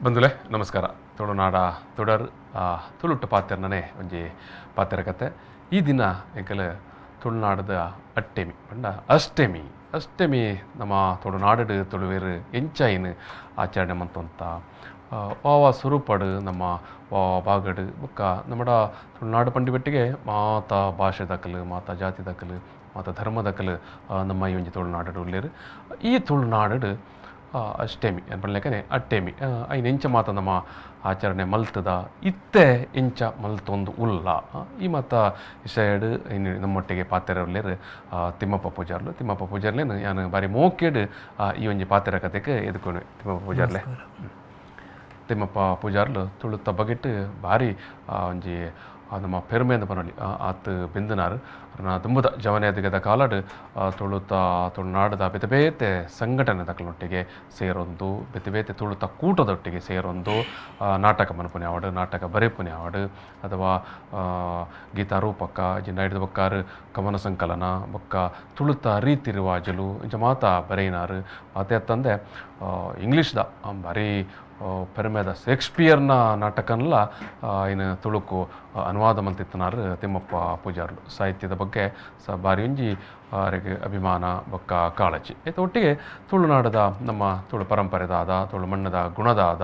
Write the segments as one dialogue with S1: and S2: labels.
S1: ಬಂಧುಲೆ ನಮಸ್ಕಾರ. ತುಳುನಾಡ ತುಡರ್ ತುಳುಟ್ಟು ಪಾತೆರ್ನನೆ ಒಂಜಿ ಪಾತೆರ ಕತೆ. ಈ ದಿನ ಎಂಕಲ ತುಳುನಾಡದ ಅಟ್ಟೆಮಿ ಪಂಡ ಅಷ್ಟೆಮಿ. ಅಷ್ಟೆಮಿ ನಮ್ಮ ತುಳುನಾಡು ತುಳುವೇರು ಎಂಚಾಯಿನ ಆಚರಣೆ ಮಂತಂತ ವಾವ ಸ್ವರೂಪಡು ನಮ್ಮ ವಾವ ಬಾಗಡು ಬೊಕ್ಕ ನಮ್ಮಡ ತುಳುನಾಡು ಪಂಡಿಬೆಟ್ಟಿಗೆ ಮಾತಾ ಭಾಷೆ ದಕಲು, ಮಾತಾ ಜಾತಿ ದಕಲು, ಮಾತಾ ಧರ್ಮ ದಕಲು ನಮ್ಮ ಈ ಒಂಜಿ ತುಳುನಾಡು ಉಳ್ಳೇರು. ಈ ತುಳುನಾಡು ಅಷ್ಟೆಮಿ ಪನ್ಲೆಕ್ಕನೆ ಅಟ್ಟೆಮಿ ಐನ್ ಎಂಚ ಮಾತ ನಮ್ಮ ಆಚರಣೆ ಮಲ್ತದ, ಇತ್ತೆ ಎಂಚ ಮಲ್ತೊಂದು ಉಲ್ಲ ಈ ಮಾತ ವಿಷಯಡು ಇನ್ನು ನಮ್ಮೊಟ್ಟಿಗೆ ಪಾತೆರ ಉಳ್ಳೇರು ತಿಮ್ಮಪ್ಪ ಪೂಜಾರ್ಲು. ತಿಮ್ಮಪ್ಪ ಪೂಜಾರ್ಲೇನು ಯಾನು ಬಾರಿ ಮೋಕೆಡು ಈ ಒಂಜಿ ಪಾತೆರ ಕತೆಗೆ ಎದುಕೊಂಡು ತಿಮ್ಮಪ್ಪ ಪೂಜಾರ್ಲೆ. ತಿಮ್ಮಪ್ಪ ಪೂಜಾರ್ಲು ತುಳುತ್ತ ಬಗೆಟ್ ಭಾರಿ ಒಂಜಿ ನಮ್ಮ ಪೆರುಮೆಂದ ಪನೊಲಿ ಆತ್ ಬೆಂದನಾರು. ದುಂಬುದ ಜವನೆದಿಗದ ಕಾಲಡು ತುಳುತ ತುಳುನಾಡದ ಬೇತೆ ಬೇತೆ ಸಂಘಟನೆ ದಕ್ಕಲೊಟ್ಟಿಗೆ ಸೇರೊಂದು, ಬೇತೆ ಬೇತೆ ತುಳುತ ಕೂಟದೊಟ್ಟಿಗೆ ಸೇರೊಂದು ನಾಟಕ ಮನ್ಪುನೆ ಆವಡು, ನಾಟಕ ಬರೆಪುನೆ ಆವಡು, ಅಥವಾ ಗೀತಾರೂಪಕ ಜಿಂಡ ಹಿಡಿದ ಬೊಕ್ಕಾರು ಕವನ ಸಂಕಲನ ಬೊಕ್ಕ ತುಳುತ ರೀತಿ ರಿವಾಜಲು ಇಂಚ ಮಾತಾ ಬರೆಯಿನಾರು. ಅದೇ ತಂದೆ ಇಂಗ್ಲೀಷ್ದ ಭಾರಿ ಪೆರುಮೆದ ಶೇಕ್ಸ್ಪಿಯರ್ನ ನಾಟಕನ್ಲ ಇನ್ನು ತುಳುಕು ಅನುವಾದ ಮಲ್ತಿತ್ತನಾರು ತಿಮ್ಮಪ್ಪ ಪೂಜಾರ್ಲು. ಸಾಹಿತ್ಯದ ಬಗ್ಗೆ ಸ ಭಾರಿ ಒಂಜಿ ಅವರಿಗೆ ಅಭಿಮಾನ ಬೊಕ್ಕ ಕಾಳಜಿ. ಆಯ್ತು ಒಟ್ಟಿಗೆ ತುಳುನಾಡದ ನಮ್ಮ ತುಳು ಪರಂಪರೆದಾದ, ತುಳು ಮಣ್ಣದ ಗುಣದಾದ,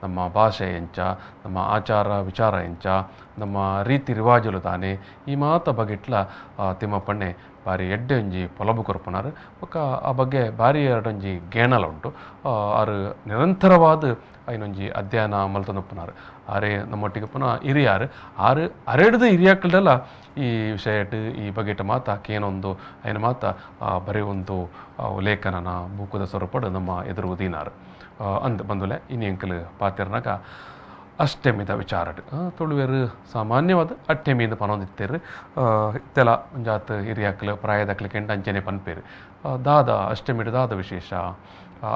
S1: ನಮ್ಮ ಭಾಷೆ ಎಂಚ, ನಮ್ಮ ಆಚಾರ ವಿಚಾರ ಎಂಚ, ನಮ್ಮ ರೀತಿ ರಿವಾಜುಲು ತಾನೆ ಈ ಮಾತ ಬಗೆಟ್ಲ ತಿಮ್ಮಪ್ಪಣ್ಣೆ ಭಾರಿ ಎಡ್ಡೆ ಒಂಜಿ ಪೊಲಬು ಕೊರ್ಪುನಾರು. ಬೊಕ್ಕ ಆ ಬಗ್ಗೆ ಭಾರಿ ಎರಡೊಂಜಿ ಗೇಣಲ ಉಂಟು. ಆರು ನಿರಂತರವಾದ ಐನೊಂಜಿ ಅಧ್ಯಯನ ಮಲ್ತೊಂದುಪ್ಪುನಾರು. ಆರೆ ನಮ್ಮೊಟ್ಟಿಗೆ ಪುನಃ ಹಿರಿಯಾರು ಆರು ಅರೆಡ್ದು ಹಿರಿಯಾಕಲ್ಡೆಲ್ಲ ಈ ವಿಷಯಟ್ ಈ ಬಗೆಟ ಮಾತ ಕೇನೊಂದು ಐನ ಮಾತ ಬರೀ ಒಂದು ಲೇಖನನ ಬೂಕುದ ಸ್ವರೂಪಡು ನಮ್ಮ ಎದುರು ದೀನಾರು ಅಂದ್ ಬಂದುಲೆ. ಇನಿ ಅಂಕಲ್ ಪಾತೆರ್ನಾಗ ಅಷ್ಟೆಮಿದ ವಿಚಾರಡು ತುಳುವೆರು ಸಾಮಾನ್ಯವಾದ ಅಟ್ಟೆಮಿಂದ ಪನೊಂದಿತ್ತೇರು. ಇತ್ತೆಲ ಒಂಜಾತ್ ಹಿರಿಯಾಕ್ಲು ಪ್ರಾಯದಕ್ಲು ಕೆಂಡ ಅಂಚನೆ ಪನ್ಪೇರು. ದಾದ ಅಷ್ಟೆಮಿಡು ದಾದ ವಿಶೇಷ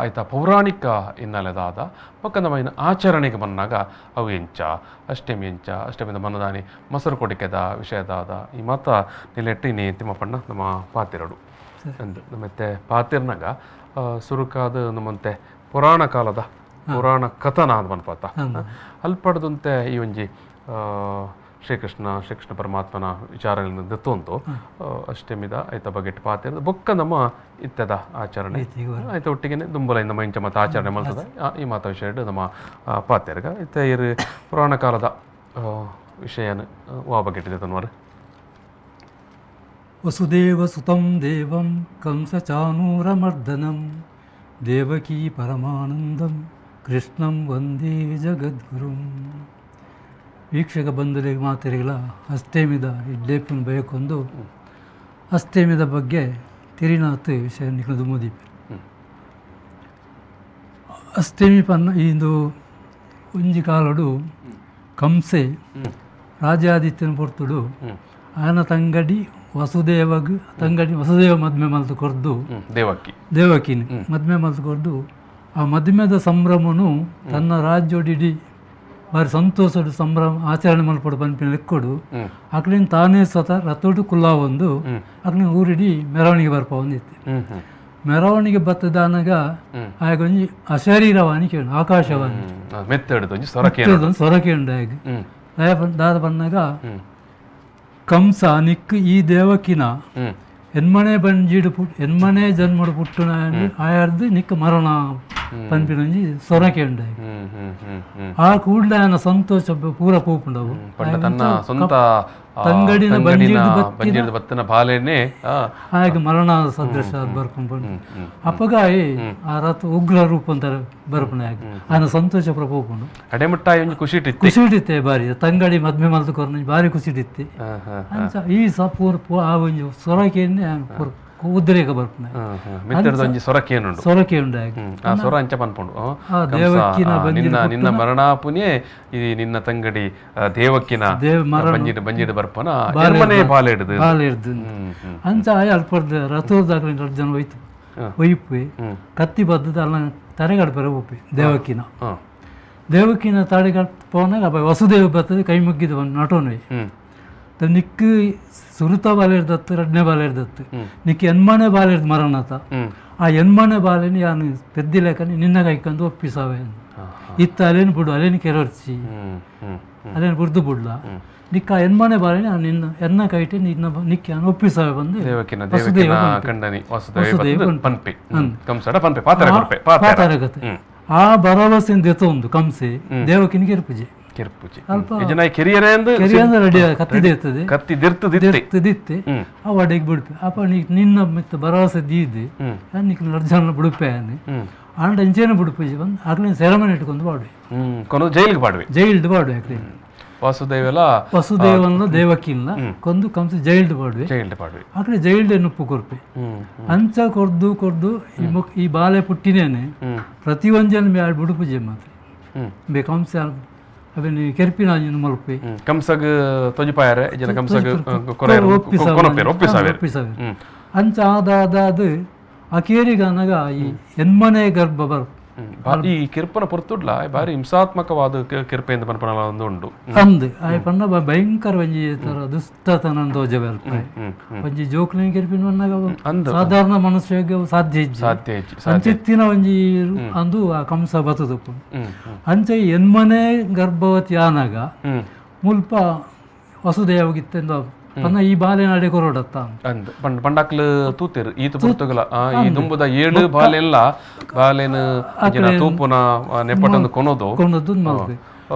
S1: ಆಯ್ತಾ ಪೌರಾಣಿಕ ಹಿನ್ನೆಲೆ ದಾದ ಬೊಕ್ಕ ನಮ್ಮ ಇನ್ನು ಆಚರಣೆಗೆ ಬಂದಾಗ ಅವು ಎಂಚ ಅಷ್ಟೆಮಿ ಎಂಚ ಅಷ್ಟೆಮಿದ ಮನದಾನಿ ಮೊಸರು ಕೊಡಿಕೆದ ವಿಷಯದಾದ ಈ ಮಾತ ನಿಲೆಟ್ಟು ಇನ್ನಿ ತಿಮ್ಮಪ್ಪಣ್ಣ ನಮ್ಮ ಪಾತಿರಡು ಅಂದು. ನಮ್ಮತ್ತೆ ಪಾತಿರ್ನಾಗ ಸುರುಕಾದ ನಮ್ಮಂತೆ ಪುರಾಣ ಕಾಲದ ಪುರಾಣ ಕಥನ ಅಂತ ಮನ್ಪಾತ ಅಲ್ಪಡ್ದಂತೆ ಈ ಒಂಜಿ ಶ್ರೀಕೃಷ್ಣ ಪರಮಾತ್ಮನ ವಿಚಾರಗಳಿಂದ ದತ್ತೊಂದು ಅಷ್ಟಮಿದ ಆಯ್ತ ಬಗೆಟ್ ಪಾತಿರ ಬೊಕ್ಕ ನಮ್ಮ ಇತ್ತದ ಆಚರಣೆ ಆಯ್ತ ಒಟ್ಟಿಗೆ ದುಂಬಲ ನಮ್ಮ ಇಂಚ ಮಾತ ಆಚರಣೆ ಮಲ್ತದ ಈ ಮಾತ ವಿಷಯ ನಮ್ಮ ಪಾತಿರ್ಗ ಇತ್ತ ಇರು ಪುರಾಣ ಕಾಲದ ವಿಷಯನ ವಾ ಬಗೆಟ್ಟಿದೆ ತನ್ವಾರು.
S2: ವಸುದೇವ ಸುತಂ ದೇವಂ ಕಂಸಚಾನೂರಮರ್ದನಂ ದೇವಕೀ ಪರಮಾನಂದಂ ಕೃಷ್ಣಂ ವಂದೇ ಜಗದ್ಗುರುಂ. ವೀಕ್ಷಕ ಬಂಧುಗಳಿಗೆ ಮಾತೆರಿಗಳ ಅಷ್ಟೆಮಿದ ಇಡ್ಲೇಪನ ಬಯಕೊಂದು ಅಷ್ಟೆಮಿದ ಬಗ್ಗೆ ತಿರಿನಾಥ್ ವಿಷಯ ನಿಖಲದು ಮೋದಿಪೆ. ಅಷ್ಟೆಮಿ ಪನ್ನ ಇಂದು ಒಂಜಿ ಕಾಲಡು ಕಂಸೆ ರಾಜಾದಿತ್ಯನ ಪೊರ್ತುಡು ಆನ ತಂಗಡಿ ವಸುದೇವಗ್ ತಂಗಡಿ ವಸುದೇವ ಮದ್ಮೆ ಮಲ್ತು ಕೊರ್ದು ದೇವಕಿನ ಮದ್ಮೆ ಮಲ್ತು ಕೊರ್ದು ಆ ಮದ್ಮೆದ ಸಂಭ್ರಮನು ತನ್ನ ರಾಜ್ಯೋಡಿಡಿ ಬಾರಿ ಸಂತೋಷಡು ಸಂಭ್ರಮ ಆಚರಣೆ ಮಲ್ಪಡು ಪನ್ಪಿನ ಲೆಕ್ಕೊಡು ಅಕ್ಲಿನ ತಾನೇ ಸ್ವತಃ ರಥೋಡು ಕುಲ್ಲಾ ಒಂದು ಅಕ್ಲಿನ ಊರಿಡಿ ಮೆರವಣಿಗೆ ಬರ್ಪ ಒಂದಿತ್ತು. ಮೆರವಣಿಗೆ ಬತ್ತದಾನಾಗ ಆಗೊಂಜಿ ಅಶರೀರವಾಣಿ ಕೇಳು ಆಕಾಶವಾಣಿ ಸೊರಕೆ ಉಂಡು ಆಗ ದಾದ ಬನ್ನಾಗ ಕಂಸ ನಿಕ್ ಈ ದೇವಕಿನ ಎನ್ಮನೆ ಬಂಜಿಡು ಎನ್ಮನೆ ಜನ್ಮಡು ಪುಟ್ಟುನ ಆಯಾರ್ದು ನಿಕ್ ಮರಣ ಪನ್ಪಿನೊಂಜಿ ಸೊರಕೆ ಉಂಡು. ಆ ಕೂಡಲೇ ಆನ ಸಂತೋಷ ಪೂರ ಪೋಪುಂಡವು. ತಂಗಡಿನ
S1: ಬಂಜಿಡು ಬಾಲೆನೆ
S2: ಆಗ ಮರಣ ಸದೃಶ ಬರ್ಕೊಂಡು ಅಪಗಾಯಿ ಆ ರಥ ಉಗ್ರ ರೂಪ ಅಂತಾರೆ ಬರ್ಪಣೆ ಆಗಿ ಆನ ಸಂತೋಷ ಪೂರ ಪೋಪುಂಡು.
S1: ಖುಷಿ
S2: ಖುಷಿ ಇಟ್ಟಿತ್ತೆ ಬಾರಿ ತಂಗಡಿ ಮದ್ಮೆ ಮಲ್ತು ಕೊರ್ನ ಬಾರಿ ಖುಷಿ ಇಟ್ಟಿತ್ತೆ. ಈ ಸ ಪೂರ ಆ ಒಂಜಿ ಸೊರಕೆಯನ್ನೇ ಪೂರ ಉದ್ರೇಕ ಬರ್ಪುಂಡು. ಸೊರಕೆ ಉಂಡು
S1: ದೇವಕಿನ ನಿನ್ನ ಮರಣಾಪುನೇ ಈ ನಿನ್ನ ತಂಗಡಿ ದೇವಕಿನ ಬಂಜಿಡು ಬರ್ಪನ
S2: ಬಾಲೆಡ್ದು ಅಂಚ ಆಯ ಅಲ್ಪರ್ದ ರಥೋದಾಗ್ಲಿ ಎರಡು ಜನ ಹೋಯ್ತು ಒಯ್ಪು ಕತ್ತಿ ಬದ್ದದ ಅಲ್ಲ ತರೆಗಡ್ಪರೆ ಒಪ್ಪಿ ದೇವಕಿನ ದೇವಕಿನ ತಡೆಗಡ್ ಪೋನಾಗ ವಸುದೇವ ಬರ್ತದೆ ಕೈ ಮುಗ್ಗಿದ ನಟೋನು ನಿಕ್ಕು ಸುರುತ ಬಾಲೆರ್ದತ್ತು ರಡ್ನೆ ಬಾಲೆರ್ದತ್ತು ನಿಕ್ಕು ಎನ್ಮನೆ ಬಾಲೆರ್ದು ಮರಣತ ಆ ಎನ್ಮನೆ ಬಾಲೆನಿ ಯಾನು ಪೆದ್ದಿಲೇಕನೆ ನಿನ್ನ ಕೈಕಂದು ಒಪ್ಪಿಸಾವೆ ಇತ್ತ ಅಲೇನು ಬಿಡು ಅಲೇನು ಕೆರರ್ಚಿ ಅಲೇನು ಬುಡ್ದು ಬುಡ್ಲ ನಿಕ್ಕ ಎನ್ಮನೆ ಬಾಲೆನಿ ನಿನ್ನ ಎನ್ನ ಕೈಟೆ ನಿನ್ನ ನಿಕ್ಕ ಒಪ್ಪಿಸಾವೆ ಬಂದು
S1: ವಸುದೇವ
S2: ಪಾತಾರಗತೆ ಆ ಭರವಸೆಯಿಂದ ಎತ್ತೊಂದು ಕಂಸೆ ದೇವಕಿನ ಕಿರುಪೂಜೆ ರೆಡಿ ಕತ್ತಿದೆ ಕತ್ತಿದಿತ್ತೆ ಆ ವಡೆಗೆ ಬಿಡ್ಪೆ ಅಪ್ಪ ನಿನ್ನ ಮಿತ್ತ ಭರವಸೆ ದೀದಿ ನಿಕ್ ಲರ್ಜನ ಬಿಡುಪೆ ಆಂಡ ಇಂಚೇನ ಬಿಡುಪೂಜೆ ಬಂದು ಆಗ್ಲೇ ಸೆರೆಮನೆ ಇಟ್ಕೊಂಡು ಬಾಡುವೆ
S1: ಜೈಲಿಗೆ ಬಾಡುವೆ
S2: ಜೈಲ್ದು ಬಾಡುವೆ ಆಗ್ಲೇ
S1: ವಾಸುದೇವಲ
S2: ವಸುದೇವನ ದೇವಕಿಲ್ಲ ಕೊಂದು ಕಂಸ ಜೈಲ್ಡ್ ಬಾಡುವೆ ಆಕಡೆ ಜೈಲ್ಡ್ ನುಪ್ಪು ಕೊರ್ಪೆ ಅಂಚ ಕೊರ್ದು ಕೊರ್ದು ಈ ಬಾಲೆ ಪುಟ್ಟಿನೇನೆ ಪ್ರತಿ ಒಂಜನ ಬ್ಯಾಡ್ ಬಿಡುಪೂಜೆ ಮಾತ್ರ ಬೇ ಕಂಸ ಅವೇನು ಕೆರ್ಪಿನ ಮಲ್ಪೆ
S1: ಕಂಸಗ್ ತೊಜಿಪಾಯರೆ ಜನ ಕಂಸಗ್
S2: ಒಪ್ಪಿಸಾವೆ ಅಂಚ ಆದಾದ ಅಕೇರಿಗನಗ ಈ ಎನ್ಮನೆ ಗರ್ಭ ಬರ್
S1: ಈ ಕಿರ್ಪನ ಪೊರ್ತುಡ್ಲ ಬಾರಿ ಹಿಂಸಾತ್ಮಕವಾದ ಕಿರ್ಪೆಯಿಂದ ಪನ್ಪನ ಒಂದು ಉಂಡು
S2: ಅಂದ್ ಆಯ್ ಪನ್ನ ಭಯಂಕರ ಒಂಜಿ ತರ ದುಷ್ಟತನ ತೋಜ ಒಂಜಿ ಜೋಕ್ಲಿನ ಕಿರ್ಪಿನ ಸಾಧಾರಣ ಮನುಷ್ಯಗೆ ಸಾಧ್ಯ
S1: ಸಾಧ್ಯ
S2: ಅಂಚಿತ್ತಿನ ಒಂಜಿ ಅಂದು ಆ ಕಂಸ ಬತ್ತದಪ್ಪು ಅಂಚೆ ಎನ್ಮನೆ ಗರ್ಭವತಿ ಆನಾಗ ಮುಲ್ಪ ವಸುದೇವಗಿತ್ತೆಂದು ಪನ್ನ ಈ ಬಾಲೆ ನಾಡೆ ಕೊರಡತ್ತ
S1: ಅಂದ್ ಪಂಡಾಕ್ಲು ತೂತೇರು ಈತ ಪುರ್ತುಗಲ ಈ ದುಂಬುದ ಏಳು ಬಾಲೆಲ್ಲ ಬಾಲೆನ ತೂಪುನ ನೆಪಟಂದು ಕೊನೋದು
S2: ಕೊನೋದು ಮಲ್ಪೆ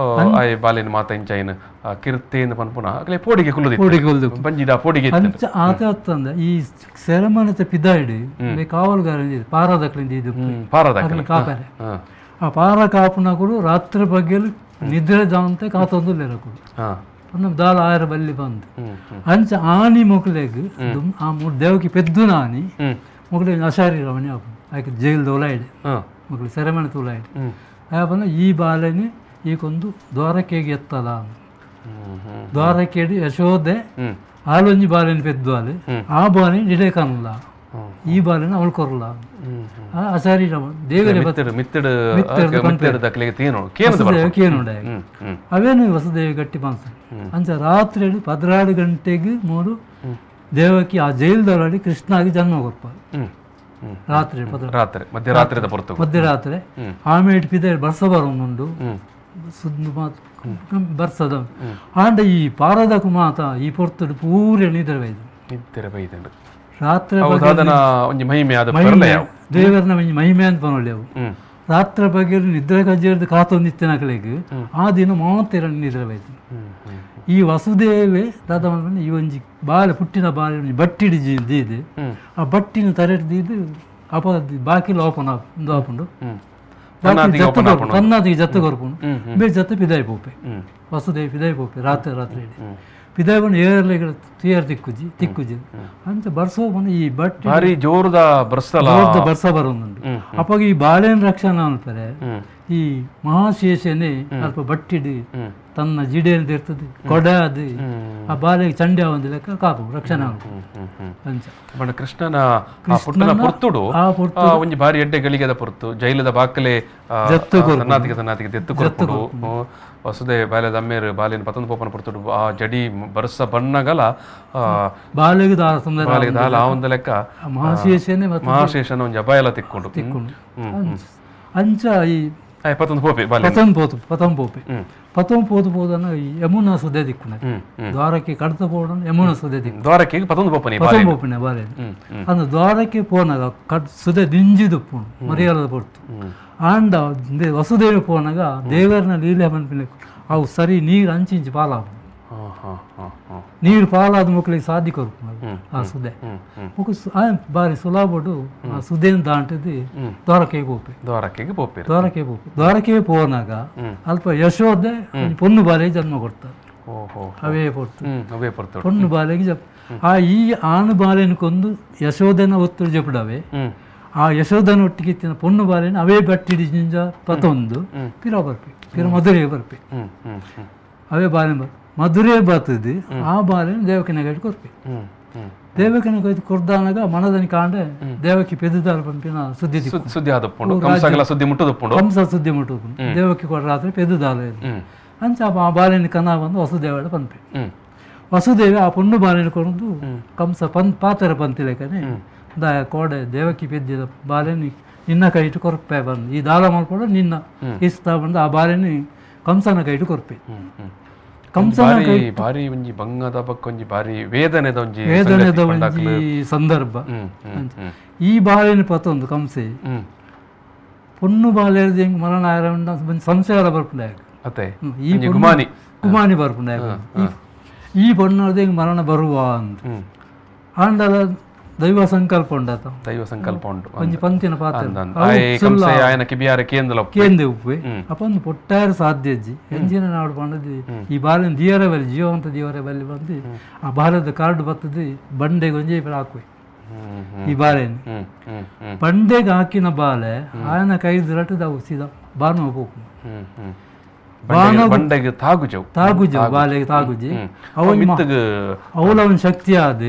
S1: ಆಯ್ ಬಾಲೆನ ಮಾತ ಇಂಚೈನ ಕಿರ್ತೆಯಿಂದ ಪನ್ಪುನ ಅಕ್ಲೆ ಪೋಡಿಗೆ ಕುಲ್ಲುದಿ
S2: ಪೋಡಿಗೆ ಕುಲ್ಲುದು
S1: ಬಂಜಿದ ಪೋಡಿಗೆ
S2: ಅಂಚ ಆತ ಅತ್ತಂದ ಈ ಸೆರೆಮನೆತ ಪಿದಾಯಿಡು ಕಾವಲುಗಾರ ಪಾರದಕ್ಲಿಂದ ಇದು
S1: ಪಾರದಕ್ಲಿ
S2: ಕಾಪಾರೆ ಆ ಪಾರ ಕಾಪುನಕುಲು ರಾತ್ರಿ ಬಗ್ಗೆಲು ನಿದ್ರೆ ಜಾವಂತೆ ಕಾತೊಂದು ಲೇರಕುಲು ದಾಲ ಆಯರ ಬಲ್ಲಿ ಬಂದು ಅಂಚ ಆನಿ ಮೊಕ್ಲೆಗ್ ಆ ಮೂರು ದೇವಕಿ ಪೆದ್ದುನ ಆನಿ ಮೊಕ್ಲೆ ಅಶಾರಿ ರಮಣಿ ಆಪು ಆಕೆ ಜೈಲ್ ದೋಲಾಯಿಡೆ ಮೊಕ್ಲೆ ಸೆರೆಮನೆ ತೋಲಾಯಿಡೆ ಆಪನ ಈ ಬಾಲೆನಿ ಈಕೊಂದು ದ್ವಾರಕೆಗೆ ಎತ್ತಲ ದ್ವಾರಕೆಡು ಯಶೋದೆ ಆಲೊಂಜಿ ಬಾಲೆನಿ ಪೆದ್ದು ಆಲೆ ಆ ಬಾಲೆನಿ ಇಡೆ ಕಾಣಲ್ಲ ಈ ಬಾಲೆನ ಅವಳು ಕೊರಲ ಅಶಾರಿ ರಮಣ ದೇವರೇ ಕೇನುಂಡ ಅವೇನು ವಸುದೇವಿ ಗಟ್ಟಿ ಮಾಂಸ ಅಂಚ ರಾತ್ರಿ 12 ಗಂಟೆಗೆ ಮೂರು ದೇವಕಿ ಆ ಜೈಲ್ದೊಳಗೆ ಕೃಷ್ಣಾಗಿ ಜನ್ಮ ಕೊರ್ಪ ರಾತ್ರಿ
S1: ಮಧ್ಯರಾತ್ರಿ
S2: ಮಧ್ಯರಾತ್ರಿ ಆಮೇಲೆ ಪಿದ ಬರ್ಸ ಬರೋನುಂಡು ಸುದ್ದು ಮಾತು ಬರ್ಸದ ಆಂಡ ಈ ಪಾರದ ಮಾತ ಈ ಪೊರ್ತುಡು ಪೂರ ನಿದ್ರೆ ಬೈದು
S1: ನಿದ್ರೆ ಬೈದಂಡು
S2: ರಾತ್ರಿ
S1: ಮಹಿಮೆ
S2: ದೇವರನ ಮಹಿಮೆ ಅಂತ ಬನ್ನೊಳ್ಳೆವು ರಾತ್ರಿ ಬಗ್ಗೆ ನಿದ್ರೆ ಕಜ್ಜೇರ್ದು ಕಾತೊಂದಿತ್ತಿನ ಕಲೆಗೆ ಆ ದಿನ ಮಾತ್ರ ನಿದ್ರೆ ಬೈತು ಈ ವಸುದೇವೆ ದಾದ ಈ ಒಂಜಿ ಬಾಲೆ ಪುಟ್ಟಿನ ಬಾಲೆ ಒಂಜಿ ಬಟ್ಟಿಡಿ ದೀದು ಆ ಬಟ್ಟಿನ ತರೆಡ್ದಿದ್ದು ಅಪ ಬಾಕಿಲು ಓಪನ್ ಆಪುಂಡು ತನ್ನಾದಿಗೆ ಜತ್ತು ಕೊರ್ಪುಂಡು ಬೇರೆ ಜತ್ತು ಪಿದಾಯಿ ಪೋಪೆ ವಸುದೇವಿ ಪಿದಾಯಿ ಪೋಪೆ ರಾತ್ರಿ ರಾತ್ರಿ ಪಿದಾಯಿ ಬಂದು ಏರ್ಲೆ ತೇರ್ ತಿಕ್ಕುಜಿ ತಿಕ್ಕುಜಿ ಅಂತ ಬರ್ಸೋ ಬಂದು ಈ ಬಟ್ಟಿ
S1: ಭಾರಿ ಜೋರದ ಬರ್ಸಲ
S2: ಜೋರದ ಬರ್ಸ ಬರೋದುಂಟು ಅಪ್ಪಾಗ ಈ ಬಾಳೆನ ರಕ್ಷಣೆ ಅನ್ಪರೆ ಈ ಮಹಾಶೇಷನೇ ಅಲ್ಪ ಬಟ್ಟಿಡಿ ತನ್ನ ಜಿಡೆಯಲ್ಲಿ ಇರ್ತದೆ ಕೊಡ ಅದು ಆ ಬಾಲೆಗೆ ಚಂಡೆ ಒಂದು ಲೆಕ್ಕ ಕಾಪು ರಕ್ಷಣೆ ಅಂಚ
S1: ಕೃಷ್ಣನ ಪುಟ್ಟನ ಪೊರ್ತುಡು ಒಂಜಿ ಭಾರಿ ಎಡ್ಡೆ ಗಳಿಗೆದ ಪೊರ್ತು ಜೈಲದ ಬಾಕಲೆ ಸನ್ನಾತಿಗೆ ಸನ್ನಾತಿಗೆ ದೆತ್ತು ಕೊರ್ಪುಡು ವಸುದೇವ ಬಾಲ್ಯದ ಅಮ್ಮೇರು ಬಾಲಿನ ಪತಂದು ಪೋಪನ ಪೊರ್ತುಡು ಆ ಜಡಿ ಬರ್ಸ ಬಣ್ಣಗಲ
S2: ಬಾಲೆಗೆ
S1: ಬಾಲೆಗೆ ದಾಲ ಆ ಒಂದು ಲೆಕ್ಕ
S2: ಮಹಾಶೇಷನೇ
S1: ಮಹಾಶೇಷನ ಒಂಜಿ ಅಪಾಯ ಎಲ್ಲ ತಿಕ್ಕೊಂಡು
S2: ತಿಕ್ಕೊಂಡು ಅಂಚ ಈ
S1: ಪತಂದು ಪೋಪೆ
S2: ಪತಂದು ಪೋತು ಪತಂದು ಪೋಪೆ ಪತಂದು ಪೋತು ಪೋದನ್ನ ಯಮುನಾ ಸುದೆ ದಿಕ್ಕುನ ದ್ವಾರಕ್ಕೆ ಕಡತ ಪೋಡನ ಯಮುನಾ ಸುದೆ ದಿಕ್ಕು
S1: ದ್ವಾರಕ್ಕೆ ಪತಂದು ಪೋಪನೆ
S2: ಪತಂದು ಪೋಪನೆ ಬಾಲೆ ಅಂದ ದ್ವಾರಕ್ಕೆ ಪೋನಾಗ ಕಡ್ ಸುದೆ ದಿಂಜಿದುಪ್ಪುಂಡು ಮರಿಯಾಲದ ಪೊರ್ತು ಆಂಡ ವಸುದೇವ ಪೋನಾಗ ದೇವರನ ಲೀಲೆ ಮನ್ಪಿನ ಅವು ಸರಿ ನೀರು ಅಂಚಿಂಚಿ ಪಾಲಾಪು ನೀರು ಪಾಲಾದ ಮಕ್ಕಳಿಗೆ ಸಾಧ್ಯ ಕೊರ್ಪು ಆ ಸುದೆ ಮುಕ್ ಬಾರಿ ಸುಲಾಬೊಡು ಆ ಸುದೇನ್ ದಾಂಟದು ದ್ವಾರಕೆಗೆ ಪೋಪೆ
S1: ದ್ವಾರಕೆಗೆ ಪೋಪೆ
S2: ದ್ವಾರಕೆ ಪೋಪೆ ದ್ವಾರಕೆ ಪೋನಾಗ ಅಲ್ಪ ಯಶೋದೆ ಪೊನ್ನು ಬಾಲೆ ಜನ್ಮ ಕೊಡ್ತಾರೆ ಅವೇ ಪೊರ್ತು
S1: ಅವೇ ಪೊರ್ತು
S2: ಪೊನ್ನು ಬಾಲೆಗೆ ಜಪ್ ಆ ಈ ಆನು ಬಾಲೆನ ಕೊಂದು ಯಶೋದೆನ ಒತ್ತುಡು ಜಪುಡವೆ ಆ ಯಶೋಧನ ಒಟ್ಟಿಗೆ ಇತ್ತಿನ ಪೊನ್ನು ಬಾಲೆನ ಅವೇ ಬಟ್ಟಿಡಿ ಜಿಂಜ ಪತೊಂದು ಪಿರ ಬರ್ಪೆ ಪಿರ ಮಧುರೆಗೆ ಬರ್ಪೆ ಅವೇ ಬಾಲೆ ಮಧುರೆ ಬರ್ತದೆ ಆ ಬಾಲೆನ ದೇವಕಿನ ಕೈಟ್ ಕೊರ್ಪೆ ದೇವಕಿನ ಕೈಟ್ ಕೊರ್ದಾನಾಗ ಮನದನಿ ಕಾಂಡೆ ದೇವಕಿ ಪೆದುದಾರ ಪಂಪಿನ ಸುದ್ದಿ
S1: ಸುದ್ದಿ ಆದಪ್ಪುಂಡು ಕಂಸಗಲ ಸುದ್ದಿ ಮುಟ್ಟುದಪ್ಪುಂಡು
S2: ಕಂಸ ಸುದ್ದಿ ಮುಟ್ಟುದು ದೇವಕಿ ಕೊಡ ರಾತ್ರಿ ಪೆದುದಾಲ ಅಂಚ ಆ ಬಾಲೆನ ಕನ ಬಂದು ವಸುದೇವಳ ಪಂಪೆ ವಸುದೇವ ಆ ಪೊಣ್ಣು ಬಾಲೆನ ಕೊಡದು ಕಂಸ ಪನ್ ಪಾತರ ಪಂತಿಲೇಕನೆ ದಾಯ ಕೋಡೆ ದೇವಕಿ ಪೆದ್ದಿದ ಬಾಲೆನಿ ನಿನ್ನ ಕೈಟು ಕೊರ್ಪೆ ಬಂದು ಈ ದಾಲ ಮಲ್ಪಡ ನಿನ್ನ ಇಷ್ಟ ಬಂದು ಆ ಬಾಲೆನಿ ಕಂಸನ ಕೈಟು ಕೊರ್ಪೆ. ಕಂಸನ ಕೈ
S1: ಭಾರಿ ಒಂಜಿ ಬಂಗದ ಬಕ್ಕ ಒಂಜಿ ಭಾರಿ ವೇದನೆದ ಒಂಜಿ
S2: ವೇದನೆದ ಒಂಜಿ ಸಂದರ್ಭ. ಈ ಬಾಲೆನಿ ಪತ್ತೊಂದು ಕಂಸೆ ಪೊಣ್ಣು ಬಾಲೆ ಹೆಂಗ್ ಮರಣ ಸಂಶಯ ಬರ್ಪುಂಡ ಈ
S1: ಗುಮಾನಿ
S2: ಗುಮಾನಿ ಬರ್ಪುಂಡ ಈ ಪೊಣ್ಣು ಹೆಂಗ್ ಮರಣ ಬರುವ ಅಂತ ಆಂಡಲ ದೈವ ಸಂಕಲ್ಪ ಉಂಡಾತ
S1: ದೈವ ಸಂಕಲ್ಪ ಉಂಟು
S2: ಒಂಜಿ ಪಂತಿನ ಪಾತ್ರ ಕೇಂದ್ರ ಉಪ್ಪೆ ಅಪ್ಪೊಂದು ಪೊಟ್ಟಾರ ಸಾಧ್ಯ ಅಜ್ಜಿ ಎಂಜಿನ ನಾಡು ಪಂಡದು ಈ ಬಾಲಿನ ದಿಯರ ಬಲಿ ಜೀವಂತ ದಿಯವರ ಬಲಿ ಬಂದು ಆ ಬಾಲದ ಕಾರ್ಡ್ ಬತ್ತದು ಬಂಡೆಗೆ ಒಂಜಿ ಹಾಕುವೆ ಈ ಬಾಳೆನ ಬಂಡೆಗೆ ಹಾಕಿನ ಬಾಲೆ ಆಯನ ಕೈದು ರಟ್ಟದ ಸೀದಾ ಬಾನು ಹೋಗು
S1: ಬಂಡೆಗೆ ತಾಗುಜವು
S2: ತಾಗುಜವು ಬಾಲೆಗೆ ತಾಗುಜಿ ಅವಳ ಶಕ್ತಿ ಆದ